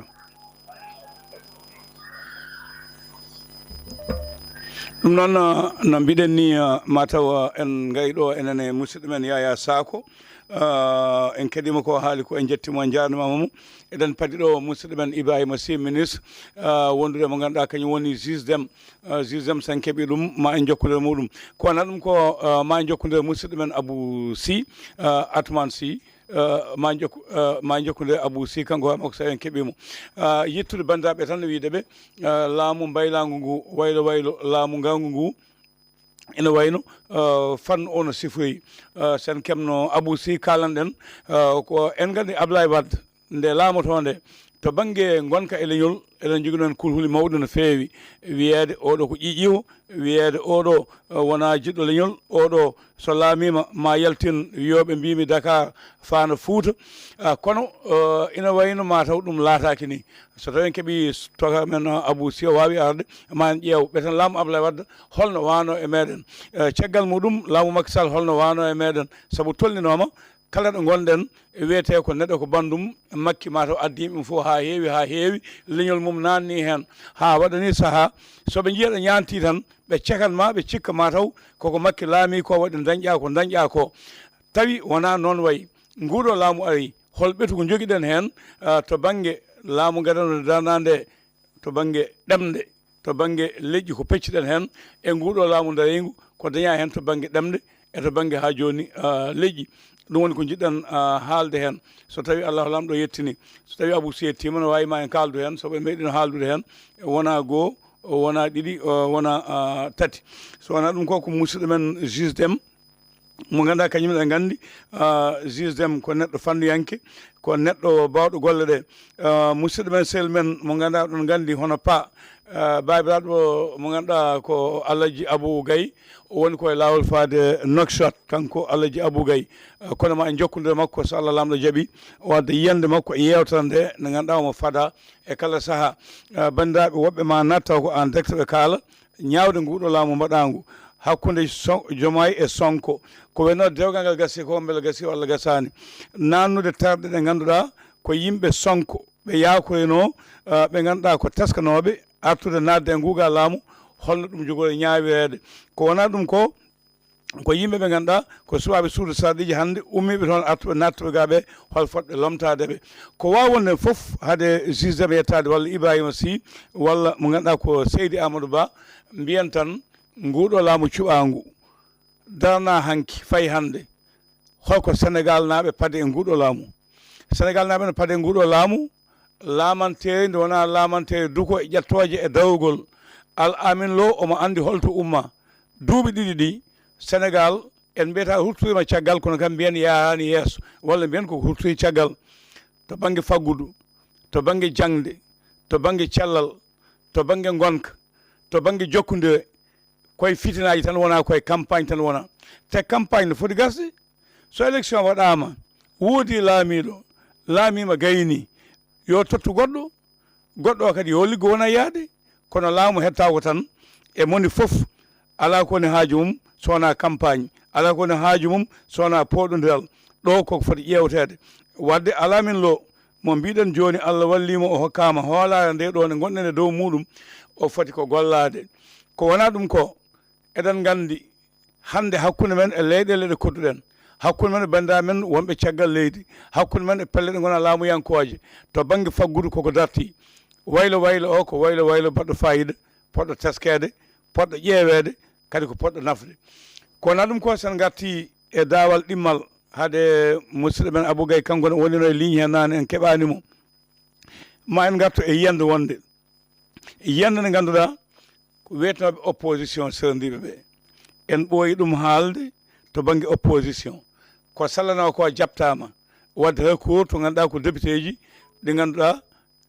Ɗum noon, uh, no mbiɗen ni, uh, mataw, uh, en ngayi ɗo enen e musidɗo men Yaya Sako. Uh, en keɗima ko haali ko, en jettimo, en jaarnima mo. Eɗen padi ɗo musidɗo men Ibrahima Sy, ministre, uh, wondude mo ganduɗa kañum woni juge dem, uh, juge dem, sen keɓi ɗum ma en jokkude muɗum. Ko wona ɗum ko, uh, ma en jokkude musidɗo men Abou Sy, uh, Atoumane Sy. Eh, ma jokku, eh, ma jokkude Abou Sy, kanko hoore makko, so en keɓii mo. Eh, yettude banndiraaɓe tan, wiide ɓe, eh, laamu mbaylaangu ngu, waylo waylo, laamu ngaangu ngu, ina wayno, eh, fannu o no sifoyi. Eh, so en keɓno Abou Sy, kaalanɗen, eh, ko en nganndi Ablaye Wade, nde laamotoo nde, to bannge ngonka e leñol, eɗen njogino heen kulhuli mawɗi no feewi, wiyeede oɗo ko ƴiiƴiiwo, wiyeede oɗo, eh, wonaa jiɗɗo leñol, oɗo so laamiima ma yaltin wiyooɓe mbiimi Dakar faana Fuuta. Ah, kono, eh, ina wayno mataw ɗum laataaki ni. So tawi en keɓii s-, toka men, eh, Abou Sy o waawi arde, ma en ƴeew ɓe tan laamu Ablaye Wade holno waano e meɗen. Eh, caggal muɗum laamu Macky Sall holno waano e meɗen, sabu tolninooma kala ɗo ngonɗen, wiyetee ko neɗɗo ko banndum Makki, mataw addii ɗum fof haa heewi, haa heewi, leñol mum naanni heen, haa waɗani sahaa, so ɓe njiya ɗo ñaanti tan, ɓe cekan ma, ɓe cikka mataw koko Makki laami ko, waɗi dañƴa ko dañƴa ko. Tawi wonaa noon wayi. Nguuɗo laamu ari, hol ɓetu ko njogiɗen heen, ah, to bannge laamu gadano darnaa nde, to bannge ɗemɗe, to bannge leƴƴi ko pecciɗen heen e nguuɗo laamu daraygu, ko dañaa heen to bannge ɗemɗe e to bannge haa jooni, ah, leƴƴi. Ɗum woni ko njiɗɗen, ah, haalde heen. So tawii Allahu Laamɗo yettini, so tawii Abou Sy yettiima, no waawi ma en kaaldu heen, so ɓe meeɗino haaldude heen, wonaa goo, wonaa ɗiɗi, ah, wonaa, ah, tati. So wonaa ɗum ko, ko musidɗo men juge dem, mo ngannduɗaa kañum eɗen nganndi, ah, juge dem ko neɗɗo fannuyanke, ko neɗɗo baawɗo golle ɗe. Ah, musidɗo men, sehil men mo ngannduɗaa oɗon nganndi hono Pa, ah, baabiraaɗo mo ngannduɗaa ko Alhaji Abou Gaye, o woni ko e laawol faade Nouakchott, kanko Alhaji Abou Gaye. Ah, kono ma en jokkondir e makko so Allah Laamɗo jaɓi, o adda yiyannde makko e yeewtere nde, nde ngannduɗaa omo fada e kala sahaa. Ah, banndiraaɓe woɓɓe ma natta ko en direct ɓe kaala, ñaawde nguuɗo laamu mbaɗaangu hakkunde Son-, Jomaay e Sonko. Ko wayno dewgal ngal gasi ko, mbele gasi walla gasaani. Naannude terɗe ɗe ngannduɗaa ko yimɓe Sonko, ɓe yaakoyno, ah, ɓe ngannduɗaa ko teskanooɓe artude naatde e nguuga laamu, holno ɗum jogori ñaawireede. Ko wonaa ɗum ko, ko yimɓe ɓe ngannduɗaa ko suɓaaɓe suudu sarɗiiji hannde ummiiɓe toon, artuɓe naattuɓe ga ɓe, hol fotɓe lomtaade ɓe. Ko waawi wonde fof, hade juge dem yettaade walla Ibrahima Sy walla mo ngannduɗaa ko Seydi Amadou Ba, mbiyen tan nguuɗo laamu cuɓaangu darnaa hanki fayi hannde, holko Senegal naaɓe padi e nguuɗo laamu? Senegal naaɓe no padi e nguuɗo laamu, laamanteeri nde wonaa laamanteeri duko e ƴettooje e dawrugol. Al Amin Lo omo anndi holto umma. Duuɓi ɗiɗi ɗi, Senegal, en mbiyata ruttoriima caggal, kono kam mbiyen yaaraani yeeso, walla mbiyen koko ruttiri caggal. To bannge faggudu, to bannge jaŋde, to bannge cellal, to bannge ngonka, to bannge jokkondire, koye fitinaaji tan wona, koye campagne tan wona. Te campagne no foti gasde. So élection waɗaama, woodi laamiiɗo, laamiima, gayni, yo tottu goɗɗo, goɗɗo o kadi yo liggo, wona yaade. Kono laamu hettaako tan e moni fof, alaa ko woni haaju mum so wonaa campagne, alaa ko woni haaju mum so wonaa pooɗondiral. Ɗo koko foti ƴeewteede. Wadde alaa min lo, mo mbiɗen jooni, Allah wallii mo, o hokkaama hoolaare nde ɗo nde ngonɗen e dow muɗum, o foti ko gollaade. Ko wonaa ɗum ko, eɗen nganndi hannde hakkunde men e leyɗeele ɗe kodduɗen, hakkunde men e banndiraaɓe men wonɓe caggal leydi, hakkunde men e pelle ɗe ngonaa laamuyankooje, to bannge faggudu koko dartii. Waylo waylo o ko waylo waylo baɗɗo faayiida, poɗɗo teskeede, poɗɗo ƴeeweede, kadi ko poɗɗo nafde. Ko wonaa ɗum ko, so en ngartii e daawal ɗimmal, hade musidɗo men Abou Gaye, kanko ne wonino e ligne heen naane, en keɓaani mo. Ma en ngartu e yiyannde wonde, yiyannde nde ngannduɗaa ko wiyetnooɓe opposition seerndiiɓe ɓe. En ɓooyi ɗum haalde to bannge opposition. Ko sallanoo ko jaɓtaama, waɗde recours to ngannduɗaa ko députéeji ɗi ngannduɗaa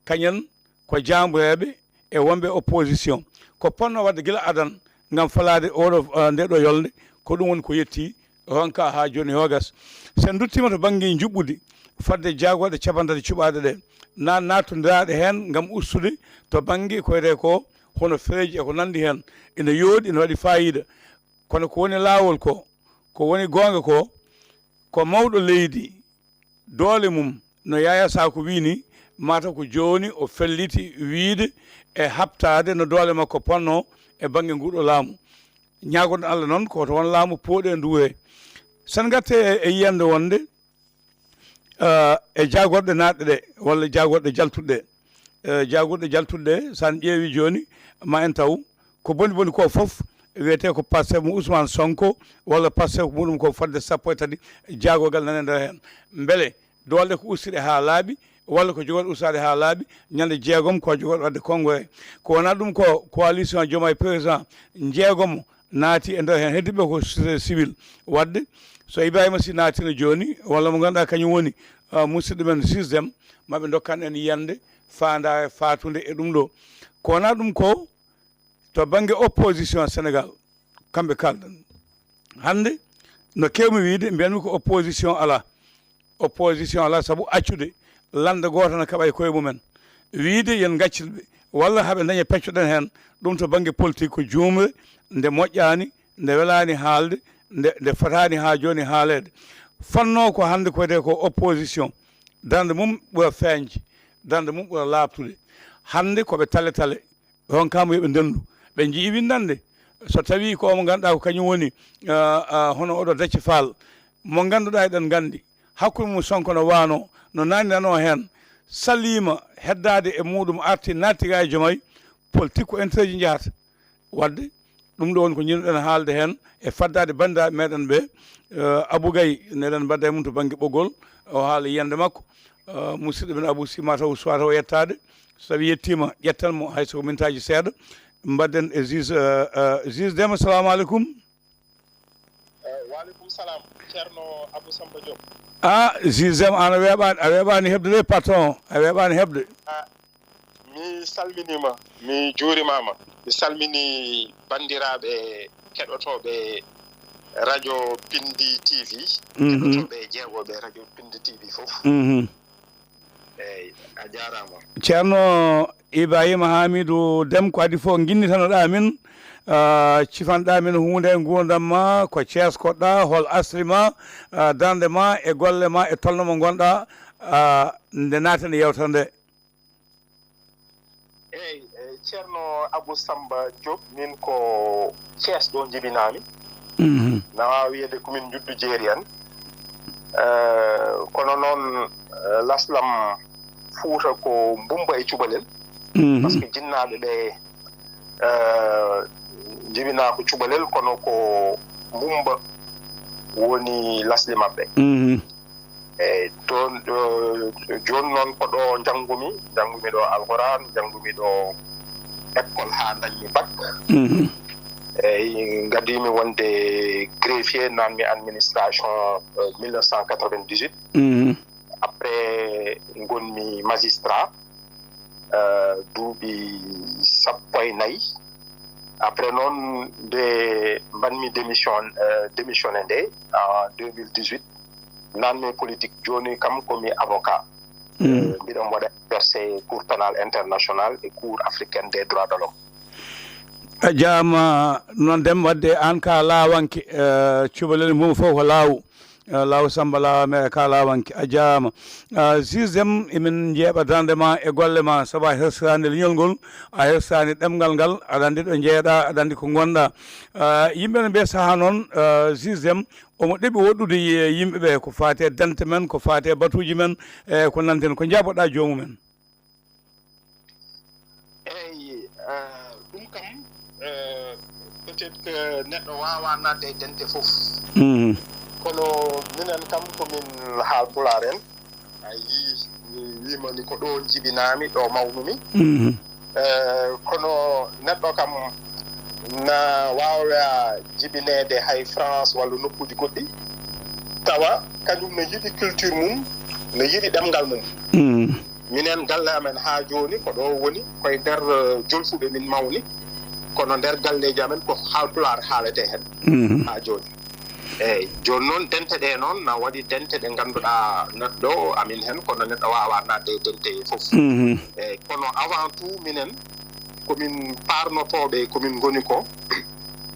kañen ko jaambureeɓe e wonɓe opposition. Ko ponno waɗde gila adan ngam falaade oɗo, ah, nde ɗo yolnde, ko ɗum woni ko yetti ronka haa jooni hoogas. So en nduttiima to bannge njuɓɓudi, fodde jaagorɗe cappanɗe tati cuɓaaɗe ɗe, na naattondiraaɗe heen ngam ustude to bannge ko wiyetee ko hono fereeji e ko nanndi heen, ina yooɗi, ina waɗi faayiida. Kono ko woni laawol ko, ko woni goonga ko, ko mawɗo leydi, doole mum, no Yaya Sako wii ni, mataw ko jooni o felliti wiyde e haɓtaade no doole makko ponno e bannge nguuɗo laamu. Ñaagoɗen Allah noon ko to won laamu pooɗi e nduure. So en ngartii e, e yiyannde wonde, eh, e jaagorɗe naatɗe ɗe, walla jaagorɗe jaltuɗe ɗe. Eh, jaagorɗe jaltuɗe ɗe, so en ƴeewi jooni, ma en taw ko boni boni ko fof wiyetee ko Pastef mo Ousmane Sonko, walla Pastef muɗum ko fodde sappo e tati jaagorgal nana e nder heen. Mbele doole ɗe ko ustiɗe haa laaɓi, walla ko jogorɗe ustaade haa laaɓi, ñande jeegom ko jogorɗe waɗde konngoye. Ko wonaa ɗum ko coalition Diomaye Président jeegomo naati e nder heen, heddiiɓe ko société civile. Waɗde so Ibrahima Sy naatino jooni, walla mo ngannduɗaa kañum woni, ah, musidɗo men Sisdem, maɓe ndokkan en yiyannde faandaare faatunde e ɗum ɗo. Ko wonaa ɗum ko, to bannge opposition Sénégal, kamɓe kaaldan. Hannde, no keewmi wiyde, mbiyanmi ko opposition alaa. Opposition alaa, sabu accude lannda gooto na kaɓa e koye mumen. Wiyde yen ngaccir ɓe, walla haɓe ndaña peccoɗen heen. Ɗum to bannge politique ko juumre, nde moƴƴaani, nde welaani haalde, nde, nde fotaani haa jooni haaleede. Fotnoo ko hannde ko wiyetee ko opposition, darnde mum ɓura feeñde, darnde mum ɓura laaɓtude. Hannde ko ɓe tale tale, ronkaama yo ɓe ndenndu. Ɓe njiyii winndannde, so tawii ko mo ngannduɗaa ko kañum woni, ah, ah, hono oɗo Déthié Fall, mo ngannduɗaa eɗen nganndi, hakkunde mum Sonko no waanoo, no naatnanoo heen, saliima heddaade e muɗum, arti naatti ga e Diomaye, politique ko intérêt ji njahata. Waɗde, ɗum ɗo woni ko njiɗnoɗen haalde heen e faddaade banndiraaɓe meɗen ɓe, eh, Abou Gaye, neɗen mbadda e mum to bannge ɓoggol, o haala yiyannde makko. Eh, musidɗo men Abou Sy, mataw suwata o yettaade, so tawi yettiima, ƴetten mo, hay so ko mintaaji seeɗa. Mbadden e juge, eh, eh, juge Deme, salamu aleykum. Eh, waaleykum salam, Ceerno Abou Samba Diop. Ah, juge Deme, an a weeɓaani, a weeɓaani heɓde de, patron, a weeɓaani heɓde. Ah, mi salminiima, mi juurimaama. Mi salmini banndiraaɓe keɗotooɓe radio Pindi T V, mhm, keɗotooɓe jeegoɓe radio Pindi T V fof. Mhm. Eeyi, a jaaraama. Ceerno Ibrahima Hamidou Deme, ko adii fof nginnitanoɗaa min, ah, cifanɗaa min huunde e nguurndam ma, ko Cees koɗɗaa, hol asli ma, ah, darnde ma e golle ma e tolno mo ngonɗaa, ah, nde naaten e yeewtere nde. Eeyi, eh, Ceerno Abou Samba Diop, min ko Cees ɗo njibinaami. Mhm. Na waawi wiyeede ko min njuddu jeeri en. Eh, kono noon, eh, laslam Fuuta ko Mbumba e Cubalel. Mhm. Parce que jinnaaɓe ɓe, eh, njibinaa ko Cubalel, kono ko Mbumba woni lasli maɓɓe. Mhm. Eeyi, toon, eh, jooni noon ko ɗo njanngumi, njanngumi ɗo Alquran, njanngumi ɗo école haa ndañmi bac. Mhm. Eeyi, ngadiimi wonde greffier, naatmi administration, eh, mille neuf cent quatre-vingt-dix-huit. Mhm. Après, ngonmi magistrat, eh, duuɓi sappo e nayi. Après noon, nde mbaɗmi démission, eh, démissionné nde, en deux mille dix-huit, naatmi politique. Jooni kam ko mi avocat. Mm. Eh, mbiɗon waɗa exercer Cour pénale internationale et Cour africaine des droits de l'homme. A jaama noon Dem, wadde aan ka laawanke, eh, cubalel mum fof ko laawu. Eh, Laaw Samba Laawa Mere Kalawanke, a jaaraama. Ah, Juge Dème, emin njeeɓa darnde ma e golle ma, sabu a hersiraani leñol ngol, a hersiraani ɗemngal ngal, aɗa anndi ɗo njeeyaɗa, aɗa anndi ko ngonɗa. Ah, yimɓe no mbiya sahaa noon, ah, Juge Dème omo ɗeɓi woɗɗude e yimɓe ɓe, ko faati e dente men, ko faati e batuuji men, e ko nanndi heen. Ko njaaboɗa joomumen? Eyi, eh, ɗum kam, eh, peut-être que neɗɗo waawaa naatde e dente fof. Mhm. Kono minen kam ko min Haalpulaar en. A yii, mi wiima ni ko ɗo jibinaami, ɗo mawnumi. Mhm. Eh, kono neɗɗo kam na waawa jibineede hay France walla nokkuuji goɗɗi, tawa kañum no yiɗi culture mum, no yiɗi ɗemngal mum. Mhm. Minen galle amen haa jooni ko ɗo woni, koye nder, eh, jolfuɓe min mawni, kono nder galleeji amen ko Haalpulaar haaletee heen. Mhm. Haa jooni. Eeyi, jooni noon dente ɗe noon na waɗi dente ɗe ngannduɗaa neɗɗo amin heen, kono neɗɗo waawaa naatde e dente fof. Mhm. Eeyi, kono avant tout minen ko min paarnotooɓe ko min ngoni ko,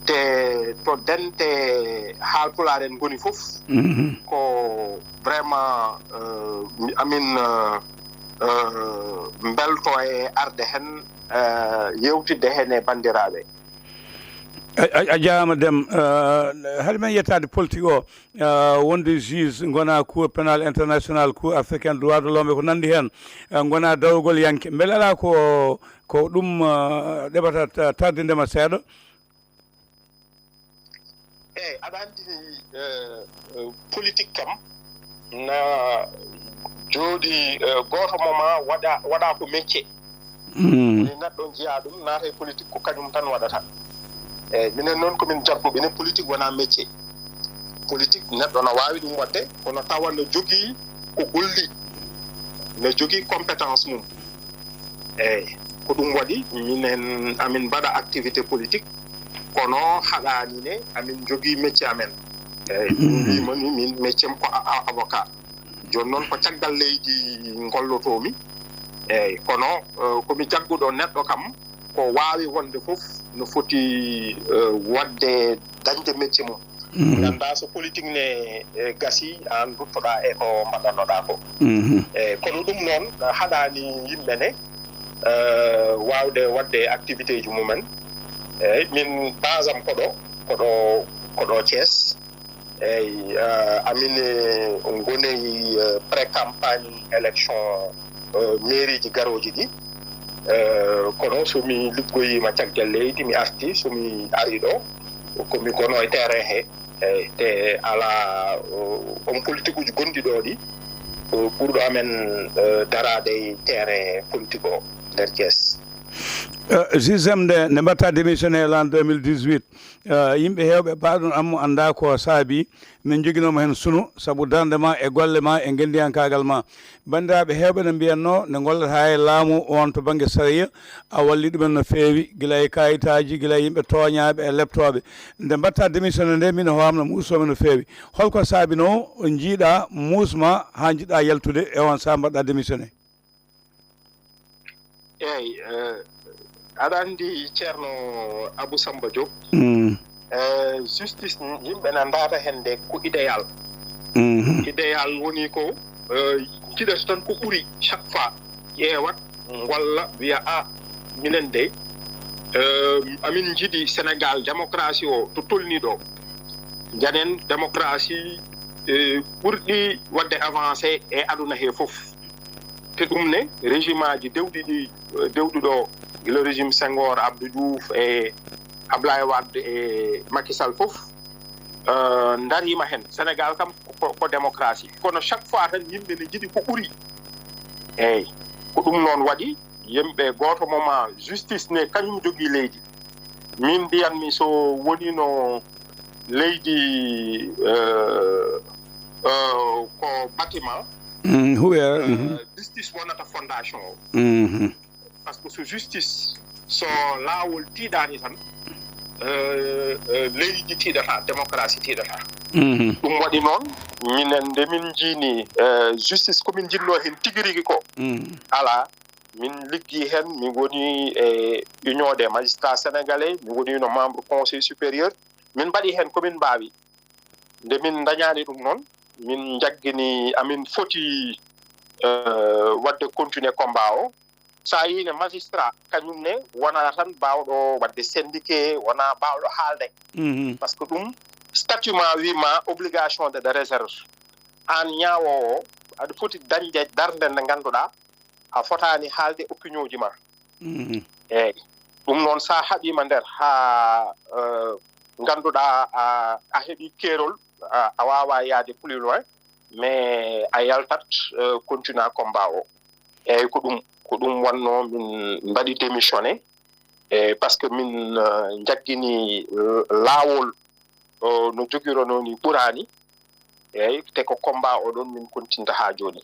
te to dente Haalpulaar en ngoni fof, mhm, ko vraiment, eh, mi-, amin, eh, eh, mbelto e arde heen, eh, yewtidde heen e banndiraaɓe. A, a, a jaaraama Dème. Eh, hade men yettaade politique o, eh, wonde juge, ngona Cour pénal international, Cour africaine droit de l'homme e ko nanndi heen, eh, ngona darogol yanke. Mbele alaa ko, ko ɗum, eh, ɗeɓata ta-, tardinde ma seeɗa? Eeyi, aɗa anndi, eh, eh, politique kam na jooɗi, eh, gooto mo ma waɗa, waɗa ko métier. Mm. Woni neɗɗo njiya ɗum naata e politique ko kañum tan waɗata. Eeyi, minen noon ko min jagguɓe ne politique wona métier. Politique neɗɗo na waawi ɗum waɗde, kono tawa no jogii ko golli, no jogii compétence mum. Eeyi, ko ɗum waɗi minen, amin mbaɗa activité politique, kono haɗaani ne amin njogii métier amen. Eeyi, min, mhm, mbiima ni min métier am ko a-, a-, avocat. Jooni noon ko caggal leydi ngollotoomi. Eeyi, kono, eh, ko mi jagguɗo neɗɗo kam, ko waawi wonde fof no foti, eh, waɗde dañde métier mum. Mhm. Nganndaa so politique ne, eh, gasii, aan nduttoɗaa e ko mbaɗannoɗaa ko. Mhm. Eeyi, kono ɗum noon haɗaani yimɓe ne, eh, waawde waɗde activité ji mumen. Eeyi, min base am ko ɗo, ko ɗo, ko ɗo Thiès. Eeyi, eh, amin, eh, ngoney, eh, pré-campagne élection, eh, mairie ji garooji ɗi. Eh, kono so mi liggoyiima caggal leydi, mi arti, so mi ari ɗo, ko mi gono e terrain he. Eeyi, te alaa, eh, on politique uji gonɗi ɗo ɗi, eh, ɓurɗo amen, eh, daraade e terrain politique o nder Thiès. Eh, Juge Dème, nde, nde mbaɗta démissionnaire l'an deux mille dix-huit, eh, yimɓe heewɓe mbaɗon ammo anndaa ko saabi min njoginooma heen sunu, sabu darnde ma e golle ma e ngenndiyankaagal ma. Banndiraaɓe heewɓe no mbiyatnoo, nde ngollata e laamu on to bannge sariya, a walli ɗumen no feewi, gila e kaayitaaji, gila e yimɓe tooñaaɓe e leptooɓe. Nde mbaɗta démissionnaire nde, min e hoore am no muusnoomi no feewi. Holko saabinoo njiiɗa muusma haa njiɗɗa yaltude e on sahaa mbaɗɗa démissionnaire? Eeyi, eh, aɗa anndi Ceerno Abou Samba Diop, mm, eh, justice ni, yimɓe na ndaata heen nde ko idéal. Mhm. Idéal woni ko, eh, jiɗata tan ko ɓuri chaque fois, ƴeewat, ngolla, wiya, "Ah, minen de, eh, amin njiɗi Sénégal démocratie o to tolni ɗo. Njanen démocratie, eh, ɓurɗi waɗde avancé e aduna he fof." Te ɗum ne, régime aji dewɗi ɗi, eh, dewɗi ɗo, gila régime Senghor, Abdou Diouf e Ablaye Wade e Macky Sall fof, eh, ndariima heen. Sénégal kam ko, ko démocratie. Kono chaque fois tan yimɓe ne njiɗi ko ɓuri. Eeyi, ko ɗum noon waɗi yimɓe gooto mo ma justice ne kañum jogii leydi. Min mbiyanmi so wonino leydi, eh, eh, ko bâtiment, mm, huɓeere, eh, mhm, justice wonata fondation o. Mhm. Par ce que so justice, so laawol tiiɗaani tan, eh, eh, leydi tiiɗata, démocratie tiiɗata. Mhm. Ɗum waɗi noon, minen nde min njiini, eh, justice ko min njinnoo heen tigi rigi ko, mhm, alaa. Min liggii heen, min ngoni e Union des magistrats sénégalais, min ngoni no membre Conseil supérieur. Min mbaɗi heen ko min mbaawi. Nde min ndañaani ɗum noon, min njaggini, amin foti, eh, waɗde continuer combat o. So a yii ne magistrat, kañum ne wonaa tan baawɗo waɗde syndiqué, wonaa baawɗo haalde. Mhm. Parce que ɗum, statut ma wii ma obligation de, de réserve. Aan ñaawoowo o, aɗa foti dañde darnde nde ngannduɗaa a fotaani haalde opinion ji ma. Mhm. Eeyi. Ɗum noon, so a haɓiima nder haa, eh, ngannduɗaa a, a heɓi keerol, a, a waawaa yahde plus loin, mais a yaltat, eh, continue combat o. Eeyi, ko ɗum, ko ɗum wonnoo min mbaɗi démissionné, eh, parce que min, eh, njaggini, eh, laawol, eh, no jogironoo ni ɓuraani. Eeyi, te ko combat o ɗon min kontinta haa jooni.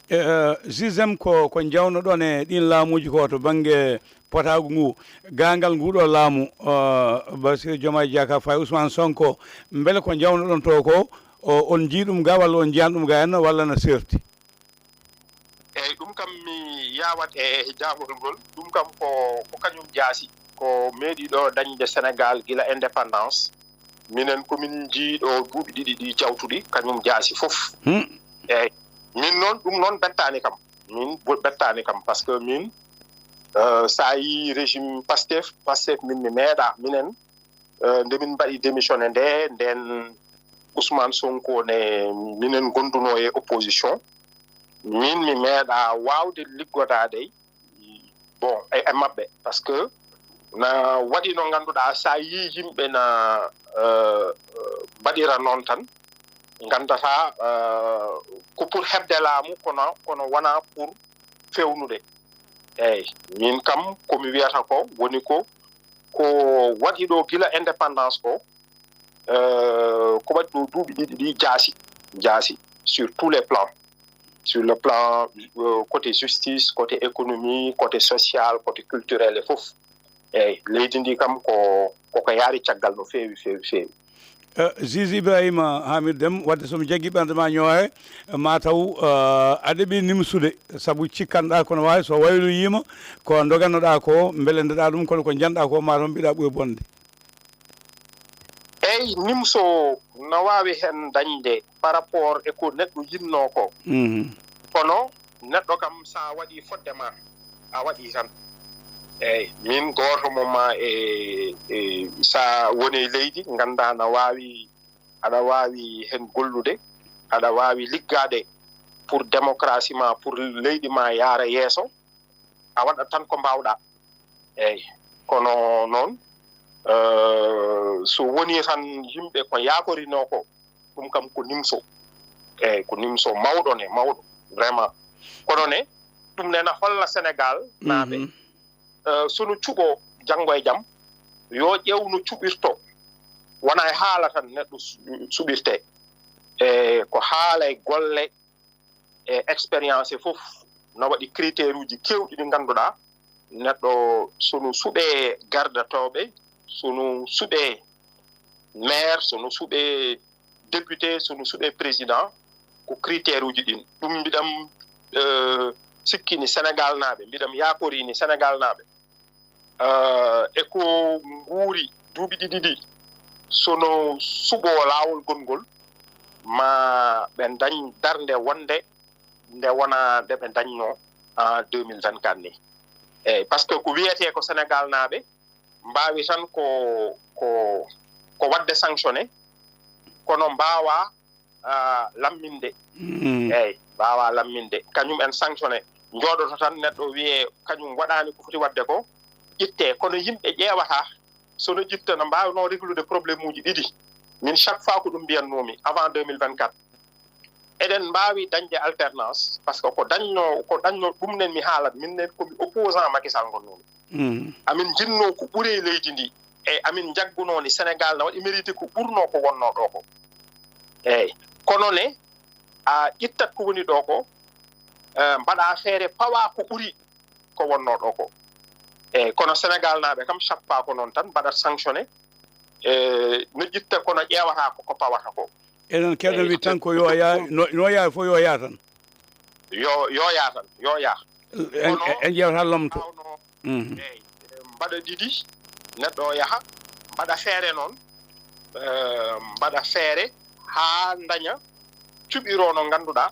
E, eh, Zizem, ko, ko njawnoɗon e ɗin laamuuji ko to bannge potaagu ngu, gaangal ngu ɗo laamu, eh, Bassirou Diomaye Diakhar Faye, Ousmane Sonko, mbele ko njawnoɗon to ko, o, on njii ɗum ga walla on njiyan ɗum ga henno walla na serti? Eeyi, ɗum kam mi yawat e jaabol ngol. Ɗum kam ko, ko kañum jaasi. Ko meeɗi ɗo dañde Sénégal gila indépendance. Minen ko min njii ɗo duuɓi ɗiɗi ɗi jawtuɗi, kañum jaasi fof. Hmm. Eeyi, min noon, ɗum noon bettaani kam. Min bo-, bettaani kam, parce que min, eh, so a yii régime Pastef, Pastef min mi meeɗa, minen, eh, nde min mbaɗi démissionné nde, nden Ousmane Sonko ne minen ngondunoo e opposition, min mi meeɗa waawde liggodaade, bon, e, e maɓɓe, parce que na waɗi no ngannduɗaa, so a yii yimɓe na, eh, eh, mbaɗira noon tan, nganndata, eh, ko pour heɓde laamu, kono, kono wonaa pour feewnude. Eeyi, min kam, ko mi wiyata ko woni ko, ko waɗi ɗo gila indépendance ko, eh, ko waɗi ɗo duuɓi ɗiɗi ɗi jaasi, jaasi sur tous les plans, sur le plan, eh, côté justice, côté économie, côté social, côté culturel e fof. Eeyi, leydi ndi kam ko, koko yaari caggal no feewi, feewi, feewi. Eh, Zizi Ibrahima Hamidou Dème, wadde so mi jaggi ɓernde ma ñoowe, ma taw, eh, aɗa ɗeɓi nimsude, sabu cikkanɗa kono waawi so wayloyiima ko dogannoɗa ko, mbele ndeɗa ɗum, kono ko njanɗa ko ma taw mbiɗa ɓuri bonde. Eeyi, nimso na waawi heen dañde par rapport e ko neɗɗo yinnoo ko. Mhm. Kono neɗɗo kam, so a waɗii fodde ma, a waɗii tan. Eeyi, min gooto mo ma e, e, so a woni e leydi, nganndaa na waawi, aɗa waawi heen gollude, aɗa waawi liggaade pour démocratie ma, pour leydi ma yaara yeeso, a waɗat tan ko mbaawɗa. Eeyi, kono noon, eh, so wonii tan yimɓe ko yaakorinoo ko, ɗum kam ko nimso. Eeyi, ko nimso mawɗo ne, mawɗo, vraiment. Kono ne, ɗum ne na holla Sénégal naaɓe, mhm, eh, so no cuɓoo janngo e jam, yo ƴeew no cuɓirtoo. Wona e haala tan neɗɗo su-, suɓirtee. E ko haala e golle, e expérience e fof, na waɗi critère uji keewɗi ɗi ngannduɗaa, neɗɗo so no suɓee gardatooɓe, so no suɓee maire, so no suɓee député, so no suɓee président, ko critère uji ɗin. Ɗum mbiɗam, eh, sikkini Sénégal naaɓe, mbiɗam yaakorini Sénégal naaɓe, eh, e ko nguuri duuɓi ɗiɗi ɗi, so no suɓoo laawol gongol, ma ɓe ndañ darnde wonde nde wona nde ɓe ndañnoo en deux mille vingt-quatre ni. Eeyi, parce que ko wiyetee ko Sénégal naaɓe mbaawi tan ko, ko, ko waɗde sanctionné, kono mbaawaa, ah, lamminde. Mm. Eeyi, mbaawaa lamminde. Kañum en sanctionné. Njooɗoto tan neɗɗo wiyee kañum waɗaani ko foti waɗde ko, ittee. Kono yimɓe ƴeewataa, so no ƴitta no mbaawno réglude problème uji ɗiɗi. Min, chaque fois ko ɗum mbiyannoomi avant deux mille vingt-quatre. Eɗen mbaawi dañde alternance, parce que ko dañno, ko dañno ɗum nen mi haalat, min nen ko mi opposant Macky Sall ngonnoomi. Mm. Amin njinnoo ko ɓuri e leydi ndi, e amin njaggunoo ni Sénégal na waɗi mérité ko ɓurnoo ko wonnoo ɗo ko. Eeyi, kono ne, a ƴittat ko woni ɗo ko, eh, mbaɗa feere pawa ko ɓuri ko wonnoo ɗo ko. Eeyi, kono Sénégal naaɓe kam, chaque fois ko noon tan, mbaɗat sanctionné, eh, no ƴitta kono ƴeewata ko, ko pawata ko. Enen keɗo, eeyi, wi tan ko yo yaa, no, no yaa fof yo yaa tan. Yo, yo yaa tan, yo yaa. En, kono en ƴeewata lomto. Hawno, mhm, eeyi, mbaɗa ɗiɗi, neɗɗo o yaha, mbaɗa feere noon, eh, mbaɗa feere haa ndaña cuɓiro no ngannduɗaa,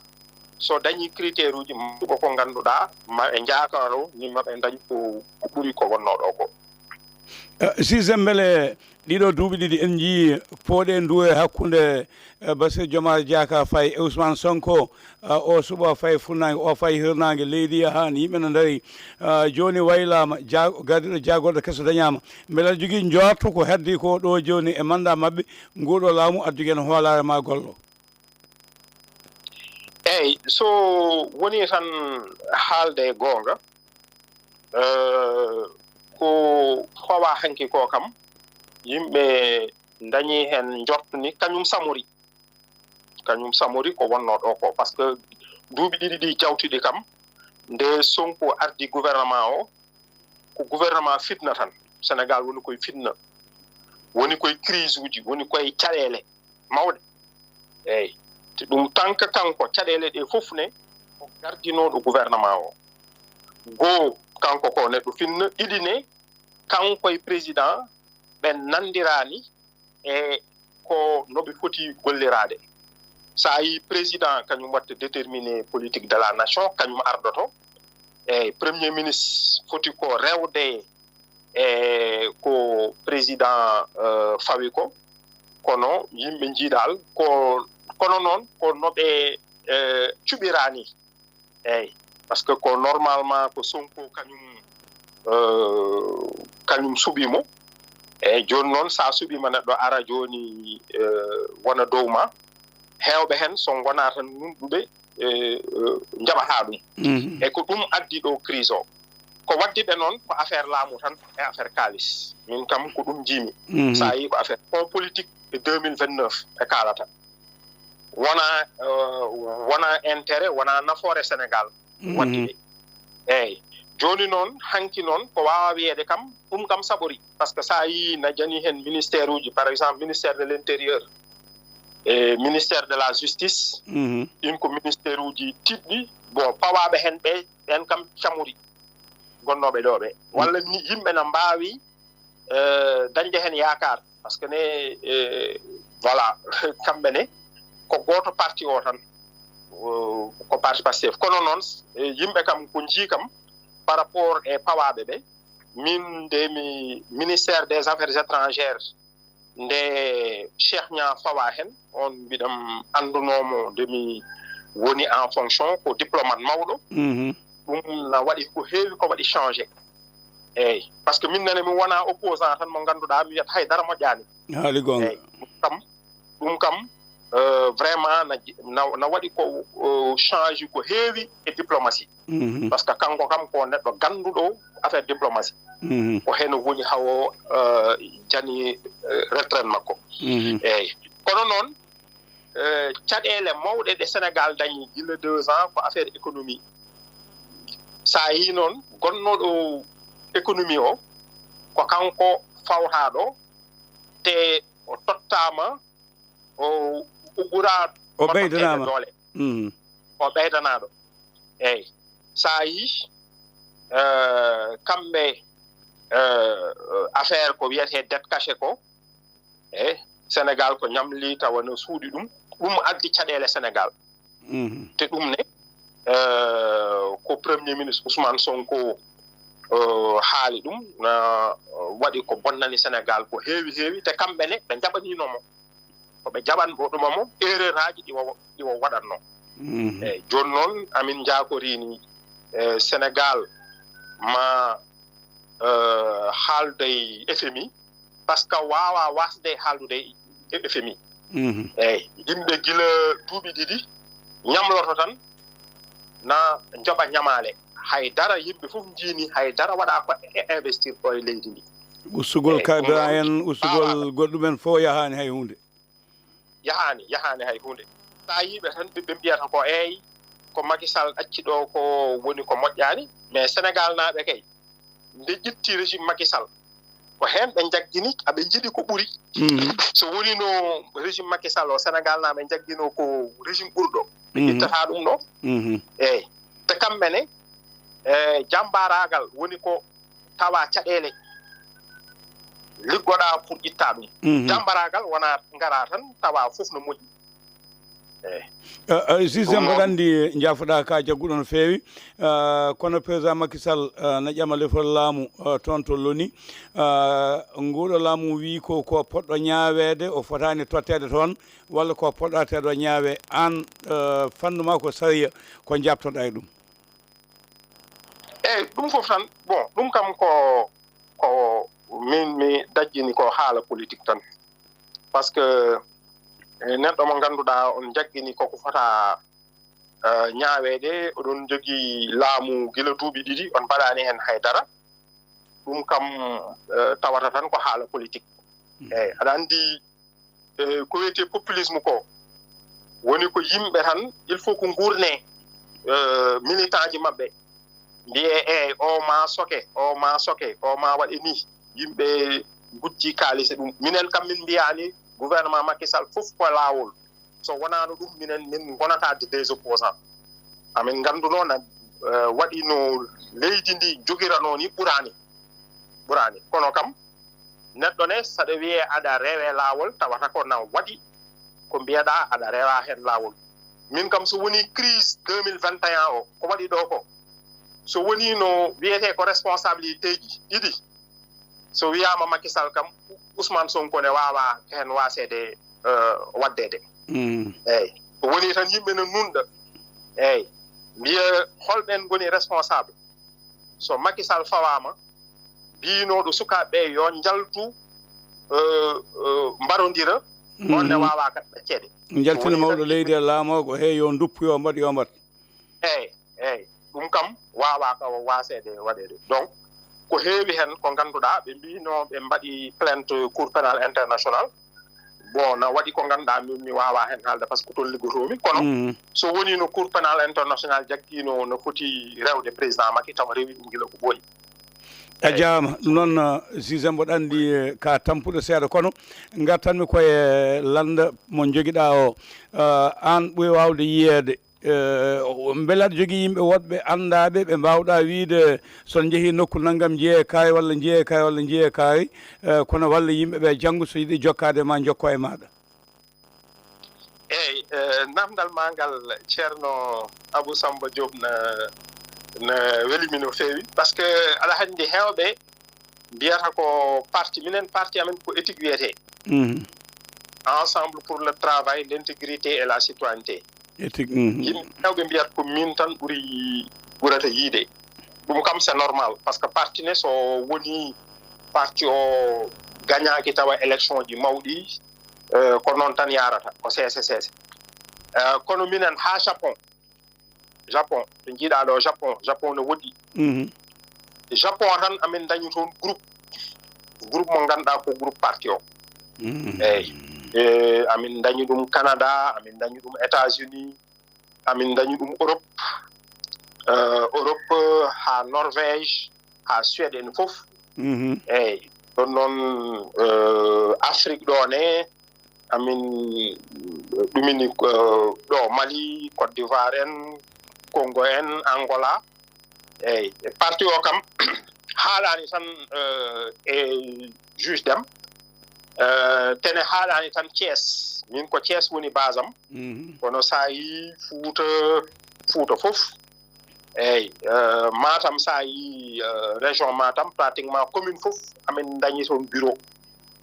so dañii critère uji, maɓɓe ko ngannduɗaa, ma ɓe njaakaro, ni ma ɓe ndañ ko, ko ɓuri ko wonnoo ɗo ko. Eh, Cissé, mbele ɗiɗo duuɓi ɗiɗi en njii pooɗe nduwe hakkunde, eh, Bassirou Diomaye Diakhar Faye e Ousmane Sonko, eh, o suɓa fayi funnaange, o fayi hirnaange, leydi yahaani, yimɓe no ndarii, eh, jooni waylaama, ja-, gardiiɗo jaagorɗo keso dañaama. Mbele aɗa jogii njoorto ko heddi ko ɗo jooni e mandat maɓɓe, nguuɗo laamu addugen hoolaare ma gollo? Eey, so woni tan haalde goonga, eh, ko fawa hanki ko kam, yimɓe ndañi heen njortu ni kañum samori. Kañum samori ko wonnoo ɗo ko. Parce que duuɓi ɗiɗi ɗi jawtuɗi kam, nde Sonko ardi gouvernement o, ko gouvernement fitna tan. Sénégal woni koye fitna, woni koye crise uji, woni koye caɗeele mawɗe. Eey, te ɗum tan ka kanko, caɗeele ɗe fof ne, ko gardinooɗo gouvernement o. Goo, kanko ko neɗɗo fitna, ɗiɗi ne, kanko e président ɓen nanndiraani e ko no ɓe foti golliraade. So a yii président, kañum watta déterminer politique de la nation, kañum ardoto. Eey, premier ministre foti ko rewde e ko président, eh, fawi ko. Kono yimɓe njiiɗal ko, kono noon ko no ɓe, eh, cuɓiraani. Eey, parce que ko normalement ko Sonko kañum, eh, kañum suɓii mo. Eey, jooni noon, so a suɓiima neɗɗo ara jooni, eh, wona dow ma, heewɓe heen, so ngonaa tan nunɗuɓe, eh, eh, njaɓataa ɗum. Mhm. E ko ɗum addi ɗo crise o. Ko waddi ɓe noon ko affaire laamu tan e affaire kaalis. Min kam ko ɗum njiimi. Mhm. So a yii ko affaire fonds politique e deux mille vingt-neuf ɓe kaalata. Wona, eh, wona intérêt, wona nafoore Sénégal. Mhm. Waddi ɓe. Eey. Jooni noon, hanki noon, ko waawa wiyeede kam, ɗum kam saɓori. Parce que so a yii na jani heen ministère uji, par exemple, ministère de l'intérieur, e ministère de la justice, Mhm. ɗin ko ministère uji tiɗɗi, bon, pawaaɓe heen ɓe, ɓeen kam camori gonnooɓe ɗo ɓe. Walla ni yimɓe na mbaawi, eh, dañde heen yaakaar. Parce que ne, eh, voilà, kamɓe ne, ko gooto parti o tan, o, ko parti Pastef. Kono noon, eh, yimɓe kam ko njii kam, par rapport e pawaaɓe ɓe, min nde mi ministère des affaires étrangères, nde Cheikh Niang fawa heen, on mbiɗam anndunoomo nde mi woni en fonction, ko diplomate mawɗo. Mhm. Ɗum na waɗi ko heewi ko waɗi changé. Eey, parce que min nene mi wona opposant tan mo ngannduɗaa mi wiyata hay dara moƴƴaani. Haali goonga. Eey, ɗum kam, ɗum kam, eh, vraiment na, na, na waɗi ko, eh, change ko heewi e diplomatie. Mhm. Parce que kanko kam ko neɗɗo gannduɗo affaire diplomatie. Mhm. Ko heen woni hawo, eh, jani, eh, retraite makko. Mhm. Eey. Kono noon, eh, caɗeele mawɗe ɗe Sénégal dañi gila deux ans ko affaire économie. So a yii noon, gonnooɗo économie o, ko kanko fawtaaɗo, te o tottaama, o, o ɓuraa O ɓeydanama. Doole. Mhm. O ɓeydanaaɗo. Eey. So a yii, eh, kamɓe, eh, affaire ko wiyetee dette cachée ko, e Sénégal ko ñamli tawa no suuɗi ɗum, ɗum addi caɗeele Sénégal. Mhm. Te ɗum ne, eh, ko Premier Ministre Ousmane Sonko, eh, haali ɗum, na, eh, waɗi ko bonnani Sénégal ko heewi heewi, te kamɓe ne ɓe njaɓaniino mo. Ko ɓe jaɓan mo ɗuma mo, erreur aji ɗi o, ɗi o waɗatno. Mhm. Eey, jooni noon, amin njaakorii ni, eh, Sénégal ma, eh, haalda e F M I, parce que waawaa waasde haaldude e F M I. Mhm. Eey, yimɓe gila duuɓi ɗiɗi ñamloto tan, na njoɓa ñamaale. Hay dara, yimɓe fof njiini, hay dara waɗaa ko e investir ko e leydi ndi. Ustugol Eey, ɗum carburant noon en, ustugol waawaa. Goɗɗum en fof yahaani hay huunde. Yahaani, yahaani hay huunde. So a yii ɓe tan, ɓe, ɓe mbiyata ko eey, ko Macky Sall acci ɗo ko woni ko moƴƴaani, mais Sénégal naaɓe kay, nde ƴetti régime Macky Sall, ko heen ɓe njaggini, aɓe njiɗi ko ɓuri. Mhm. So wonino régime Macky Sall o, Sénégal naaɓe njaggino ko régime ɓurɗo. Ɓe Mhm. ƴettataa ɗum ɗo. Mhm. Eey. Te kamɓe ne, e jambaraagal woni ko tawa caɗeele liggoɗaa pour ƴetta ɗum. Mhm. Jambaraagal wona ngara tan tawa fof no moƴƴi. Eyi. Eh, eh, Juge, ɗum mboɗo noon anndi, eh, njaafoɗaa ka jagguɗo no feewi. Eh, kono président Macky Sall, eh, na ƴama lefol laamu, eh, toon to Loni. Eh, nguuɗo laamu wii ko, ko poɗɗo ñaaweede, o fotaani totteede toon, walla ko poɗɗa teeɗo ñaawe. Aan, eh, fanndu ma ko sariya, ko njaabtoɗaa e ɗum? Eyi, ɗum fof tan, bon, ɗum kam ko, ko min mi dajjini ko haala politique tan. Par ce que, eh, neɗɗo mo ngannduɗaa on jaggini koko fota, eh, ñaaweede, oɗon njogii laamu gila duuɓi ɗiɗi, on mbaɗaani heen hay dara. Ɗum kam, eh, tawata tan ko haala politique. Mm. Eyi, aɗa anndi, eh, ko wiyetee populisme ko, woni ko yimɓe tan, il faut ko nguurne, eh, militant ji maɓɓe, mbiye, "Eyi, o ma soke, o ma soke, o ma waɗe ni." Yimɓe gujji kaalis e ɗum. Minen kam, min mbiyaani gouvernement Macky Sall fof ko laawol. So wonaano ɗum, minen min ngonata de, des opposants. Amin ngannduno na, eh, waɗi no leydi ndi jogiranoo ni ɓuraani. Ɓuraani. Kono kam, neɗɗo ne, saɗa wiyee aɗa rewe laawol, tawata ko na waɗi ko mbiyeɗaa aɗa rewa heen laawol. Min kam, so woni crise deux mille vingt et un o, ko waɗi ɗo ko, so woni no wiyetee ko responsabilité ji ɗiɗi, so wiyaama Macky Sall kam, Ousmane Sonko ne waawa heen waaseede, eh, waɗdeede. Mm. Eyi. So woni tan yimɓe no nunɗa. Eyi. Mbiya holɓen ngoni responsable. So Macky Sall fawaama, mbiyinooɗo sukaaɓe ɓe yo njaltu, eh, eh, mbarondira, on ne, mhm, waawa kaɓɓe ceede. Njaltina mawɗo leydi e laamoogo, he yo nduppu, yo mbaɗ, yo mbaɗ. Eyi, eyi. Ɗum kam waawaaka waaseede waɗeede. Donc, ko heewi heen ko ngannduɗaa, ɓe mbiino ɓe mbaɗi plainte Cour pénale internationale. Bon, na waɗi ko ngannduɗaa, min mi waawaa heen haalde, par ce que toon liggotoomi. Kono, mhm, so wonii no Cour pénale internationale jaggiino, no foti rewde président Macky, tawa rewi ɗum gila ko ɓooyi. A jaaraama. Ɗum noon, eh, Juge, mboɗo anndi, eh, ka tampuɗo seeɗa, kono ngartanmi koye lannda mo njogiɗaa o. Eh, aan ɓuri waawde yiyeede, eh, o, mbele aɗa jogii yimɓe woɗɓe anndaaɓe ɓe mbaawɗaa wiyde, so njehii nokku nanngam, njiyee kaari walla njiyee kaari walla njiyee kaari, eh, kono walla yimɓe ɓe janngo so yiɗi jokkaade ma, njokko e maaɗa? Eyi, eh, namdal maa ngal, Ceerno Abou Samba Diop, na, na weli mi no feewi. Par ce que aɗa anndi heewɓe mbiyata ko parti, minen parti amen ko éthique wiyetee. Mhm. Ensemble pour le travail, l'intégrité et la citoyenneté. Éthique, mhm. Yimɓe heewɓe mbiyata ko min tan ɓuri, ɓurata yiide. Ɗum kam, c'est normal, par ce que parti ne, so woni parti o gañaaki tawa élection ji mawɗi, eh, ko noon tan yarata, ko seese seese. Eh, kono minen haa Japon, Japon, to njiiɗaa ɗo, Japon, Japon no woɗɗi. Mhm. Japon tan amin ndañi toon groupe, groupe mo ngannduɗaa ko groupe parti o. Mhm. Eyi. E, amin ndañi ɗum Canada, amin ndañi ɗum États-Unis, amin ndañi ɗum Europe. Eh, Europe, eh, haa Norvège, haa Suède en fof. Mhm. Eyi. Ɗon noon, eh, Afrique ɗo ne, amin ɗumini, eh, ɗo Mali, Côte d'Ivoire en, Congo en, Angola. Eyi, parti o kam haalaani tan, eh, e Juge Dème. Eh, tene haalaani tan Thiès. Min ko Thiès woni base am. Mhm. Kono so a yii Fuuta, Fuuta fof. Eyi, eh, Matam, so a yii, eh, région Matam, pratiquement commune fof amin ndañi toon bureau.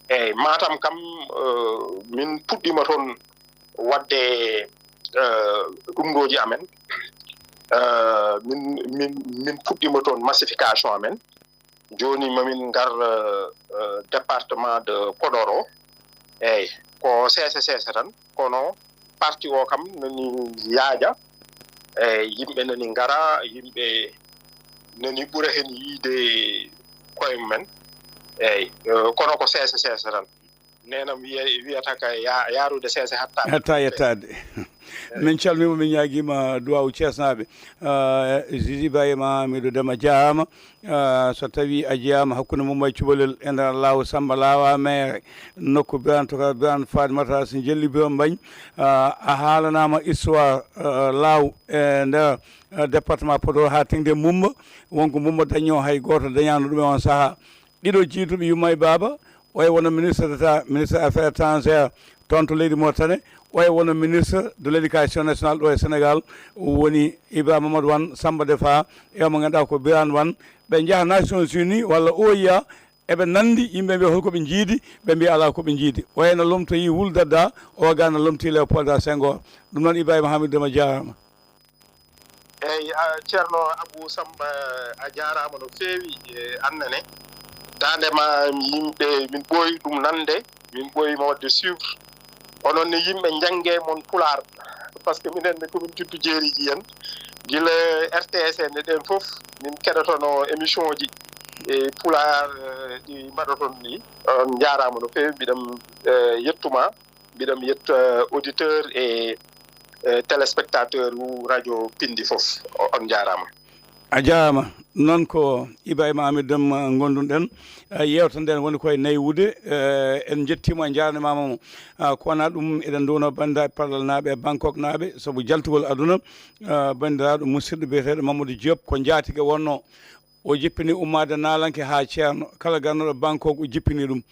Eyi, Matam kam, eh, min puɗɗiima toon waɗde, eh, ɗumɗooji amen. Eh, min, min, min puɗɗiima toon massification amen. Jooni ma min ngar, eh, eh, département de Podor o. Eyi, ko seese seese tan, kono parti o kam nani yaaja. Eyi, yimɓe nani ngara, yimɓe nani ɓura heen yiide koye mumen. Eyi, eh, kono ko seese seese tan. Neenam wiya-, wiyata ka ya-, yaarude seese hatta. Hatta yettaade. Min calmiima, min ñaagiima duwaawu Ceesnaaɓe. Ah, Juge Ibrahima Hamidou Dème, a jaaraama. Ah, so tawii a jeyaama hakkunde Mumba e Cubalel e nder laawo Samba Laawa Meere, nokku Birane Tokar, Birane Fatimata, so Jelli Birom Mbañ, ah, a haalanaama histoire, ah, laaw e nder, ah, département Podor haa teŋde Mumba. Wonko Mumba dañnoo, hay gooto dañaano ɗum e on sahaa. Ɗiɗo jiiduɓe yumma e baaba, oya wona ministre d'État, ministre affaires étrangères, toon to leydi Mauritanie, oya wonno ministre de l'éducation nationale ɗo e Sénégal, woni Ibrahima Mamadou Wane Samba Defa, e mo ngannduɗaa ko Birane Wane. Ɓe njaha Nations Unies walla O U A, eɓe nanndi, yimɓe mbiya hol ko ɓe njiidi, ɓe mbiya alaa ko ɓe njiidi. Oya no lomtoyi Wul Dadda, o ga no lomti Léopold Sédar Senghor. Ɗum noon Ibrahima Hamidou Deme, a jaaraama. Eyi, a, Ceerno Abou Samba, a jaaraama no feewi e annene. Daande ma, yimɓe, min ɓooyi ɗum nande, min ɓooyi ma waɗde suivre. Onon ne yimɓe njannge mon Pulaar, par ce que minen ne ko min tuttu jeeriiji en. Gila R T S en e ɗeen fof, min keɗotono émission ji e Pulaar, eh, ɗi mbaɗoton ɗi. On njaaraama no feewi, mbiɗam, eh, yettuma. Mbiɗam yetta auditeur e, e téléspectateur u radio Pindi fof. O-, on njaaraama. A jaaraama. Noon ko Ibrahima Amadou Deme, eh, ngonndun-ɗen. Eh, yeewtere nden woni koye naywude. Eh, en njettiima, en njaarnimaama mo. Ah, ko wonaa ɗum, eɗen nduwno banndiraaɓe Parlalnaaɓe e Bangkoknaaɓe sabu jaltugol aduna. Ah, banndiraaɗo musidɗo biyeteeɗo Mamadou Diop ko njaatige wonno. O jippini ummaade naalanke haa ceerno. Kala garnuɗo Bangkok, o jippini ɗum.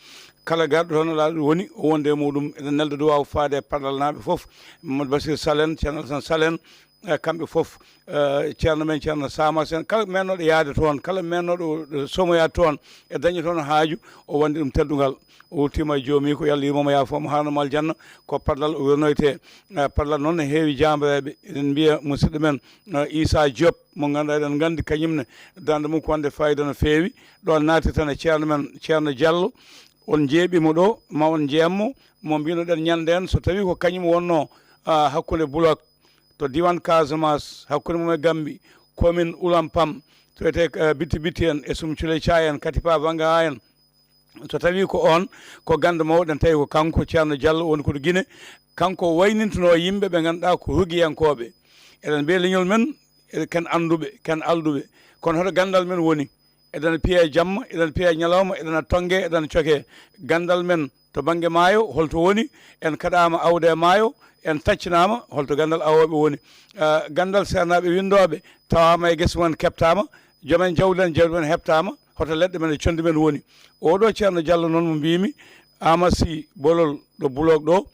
Kala garɗo toon, alaa ɗo woni, o wonde e muɗum. Eɗen nelda duwaaw faade e Parlalnaaɓe fof. Mamadou Basir Sall en, Ceerno Alassane Sall en, e kamɓe fof. Eh, ceerno men, Ceerno Samas en, kala mennooɗo yahde toon, kala mennooɗo, eh, somoyaade toon, e dañde toon haaju, o wonde ɗum teddungal. O wurtiima e joomiiko, yo Allah yurmo mo, yaafo mo, haarno mo aljanna. Ko Parlal o wirnoytee. Eh, Parlal noon ne heewi jaambareeɓe. Eɗen mbiya musidɗo men, eh, Issa Diop, mo ngannduɗaa eɗen nganndi kañum ne, darnde mum ko wonde fayida no feewi. Ɗo naati tan e ceerno men, Ceerno Diallo. On njeeɓi mo ɗo, ma on njeem mo, mo mbinoɗen ñande en, so tawi ko kañum wonno, ah, hakkunde Bulak to diiwaan Casamance, hakkunde mum e Gambi, commune Oulampam, to wiyetee, eh, Bitti Bitti en, e Sum Culey Caa en, Katipa Vanga en. So tawi ko on, ko gannde mawɗo en, tawi ko kanko Ceerno Diallo woni ko to Guinée. Kanko waynintunoo yimɓe ɓe ngannduɗaa ko rugiyankooɓe. Eɗen mbiya leñol men, e ken annduɓe, ken alɗuɓe. Kono hoto ganndal men woni? Eɗen piya e jamma, eɗen piya e ñalawma, eɗen tonnge, eɗen coke. Ganndal men to bannge maayo, holto woni? En kaɗaama awde e maayo, en taccinaama, holto ganndal awooɓe woni? Ah, ganndal seernaaɓe winndooɓe tawaama e gese mum en, keɓtaama, joom en jawdi en, jawdi men heɓtaama, hoto leɗɗe men e conndi men woni? Oɗo Ceerno Diallo noon mo mbiimi, Amasi Bolol ɗo Bulok ɗo,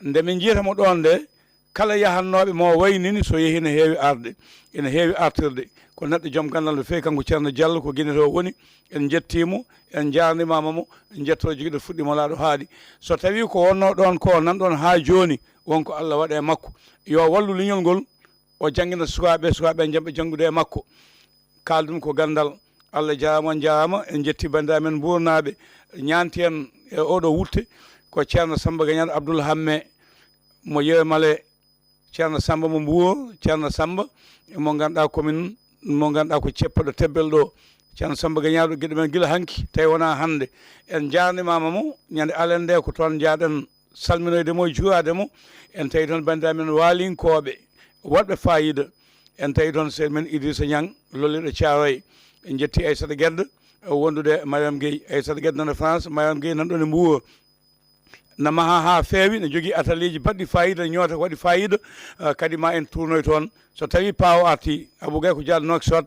nde min njiyata mo ɗoon nde, kala yahannooɓe mo waynini, so yehii, ene heewi arde, ene heewi artirde. Ko neɗɗo joom ganndal no feewi, kanko Ceerno Diallo, ko Guinée to woni. En njettii mo, en njaarnimaama mo, en njetto jogiiɗo fuɗɗiima laaɗo haaɗi. So tawii ko wonnoo ɗoon ko, nan ɗoon haa jooni, won ko Allah waɗa e makko. Yo wallu leñol ngol, o janngina sukaaɓe, sukaaɓe ɓe njaɓa janngude e makko. Kaaldum ko ganndal. Allah jaaraama, on njaaraama. En njettii banndiraaɓe men Mbuurnaaɓe, ñaanti en e oɗo wutte, ko Ceerno Samba Gañaan Abdoul Hamme, mo Yewemale, Ceerno Samba mo Mbuur, Ceerno Samba mo ngannduɗaa ko min, mo ngannduɗaa ko ceppuɗo tebbel ɗo. Ceerno Samba Gañaaɗo, giɗo men gila hanki, tawi wonaa hannde. En njaarnimaama mo, ñande alet nde ko toon njaaɗen salminoyde mo, juuraade mo. En tawi toon banndiraaɓe men waalinkooɓe, waɗɓe faayiida. En tawi toon sehil men Idrissa Niang, lolliiɗo Caaroy. En njettii Aissata Guedé, wondude e Mariam Gueye. Aissata Guedé nana France, Mariam Gueye nan ɗoon e Mbuur. Na maha haa feewi, ne jogii atelier ji baɗɗi faayiida, ne ñoota ko waɗi faayiida, eh, kadi ma en tuurnoy toon. So tawii paawo artii, Abou Gaye ko jal Nouakchott,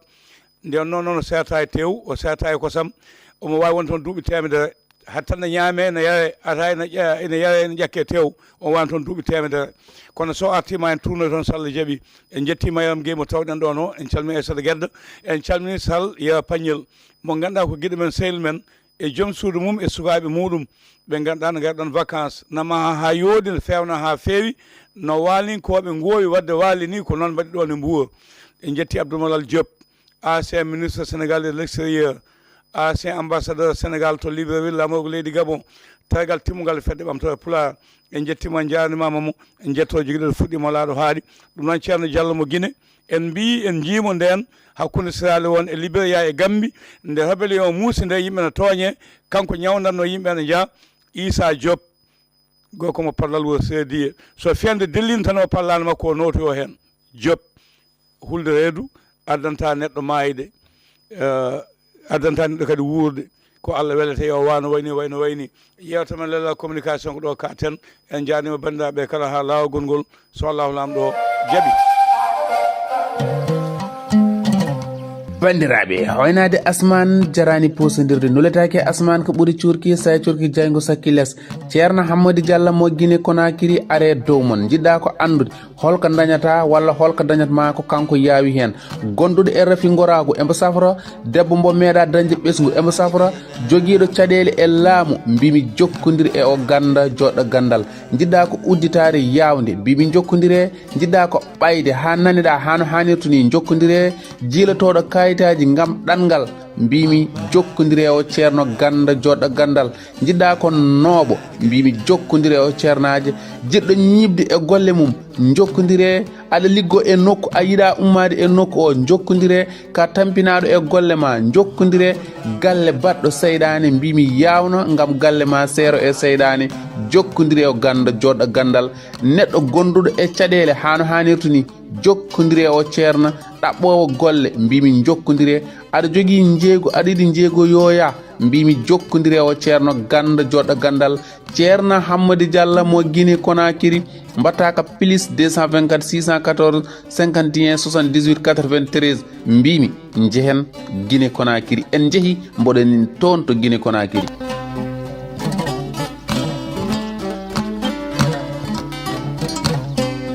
nden noon, noon o seerta e tew, o seerta e kosam, omo waawi won toon duuɓi teemedere. Hatta ne ñaamee, ne yaree, ataaya ne ƴa-, ene yaree, ene ƴakkee tew, o wona toon duuɓi teemedere. Kono so artii ma en tuurnoy toon, so Allah jaɓii. En njettii Mariam Gueye mo tawɗen ɗoon o, en calminii Aissata Guedé, en calminii Sall Yero Pañel, mo ngannduɗaa ko giɗo men, sehil men, e joom suudu mum e sukaaɓe muɗum, ɓe ngannduɗaa ne ngara ɗoon vacances, na maha haa yooɗi, ne feewna haa feewi, no waalinkooɓe ngoowi waɗde waali nii, ko noon mbaɗi ɗoon e Mbuur. En njettii Abdoul Malal Diop, ancien ministre Sénégal de l'extérieur, ancien ambassadeur Sénégal to Libreville, laamorgo leydi Gabon, tergal timmungal e Fedde Ɓamtooɓe Pulaar. En njettiima, en njaarnimaama mo, en njetto jogiiɗo fuɗɗiima laaɗo haaɗi. Ɗum noon Ceerno Diallo mo Guinée, en mbii, en njiimo ndeen hakkunde Sierra Leone e Liberia e Gambie, nde rébellion muusi nde, yimɓe no tooñee, kanko ñawndatnoo yimɓe ene njaha, Issa Diop, gorko mo Parlal wuro Seediye. So fiyande dellii tan, o pallaano makko, o nootoyoo heen. Diop, hulde reedu addanta neɗɗo maayde, eh, addanta neɗɗo kadi wuurde. Ko Allah welata yo wano wayni, wayno wayni. Yeewtere men Leelal Communication ko ɗo kaaten. En njaarniima banndiraaɓe kala haa laawol ngol, so Allahu Laamɗo jaɓi. Banndiraaɓe, hoynaade asmaan jaraani puusindirde, nuletaake asmaan ko ɓuri cuurki, so a cuurki jaayngo sakki les. Ceerno Hammadi Jalla mo Gine Konakiri are dow mon. Njiɗɗaa ko anndude holko dañata walla holko dañat ma ko kanko yaawi heen. Gonduɗo e rafi ngoraagu embo safra, debbo mbo meeɗa dañde ɓesngu embo safra, jogiiɗo caɗeele e laamu, mbimi jokkondiri e o ganda joɗɗo gandal. Njiɗɗaa ko udditaare yaawnde, mbimi jokkondire. Njiɗɗaa ko ɓayde haa naneɗaa haa no haanirta ni, jokkondire. Jiilotooɗo kayitaaji ngam ɗanngal, mbimi jokkondire o ceerno ganda joɗɗo gandal. Njiɗɗaa ko nooɓo, mbimi jokkondire o ceernaaje. Jiɗɗo ñiiɓde e golle mum, jokkondire. Aɗa liggoo e nokku, a yiɗaa ummaade e nokku o, jokkondire. Ka tampinaaɗo e golle ma, jokkondire. Galle baɗɗo seyɗaane, mbimi yaawno ngam galle ma seero e seyɗaane, jokkondire o ganda joɗɗo gandal. Neɗɗo gonduɗo e caɗeele haa no haanirta ni, jokkondire o ceerno. Ɗaɓɓoowo golle, mbimi jokkondire. Aɗa jogii njeeygu, aɗa yiɗi njeeygu yooya, mbimi jokkondire o ceerno ganda joɗɗo gandal. Ceerno Hammadi Jalla mo Gine Konakiri, mbaɗtaa ka plus deux cent vingt-quatre six cent quatorze cinquante et un soixante-dix-huit quatre-vingt-treize, mbimi njehen Gine Konakiri. En njehi, mboɗo nin toon to Gine Konakiri.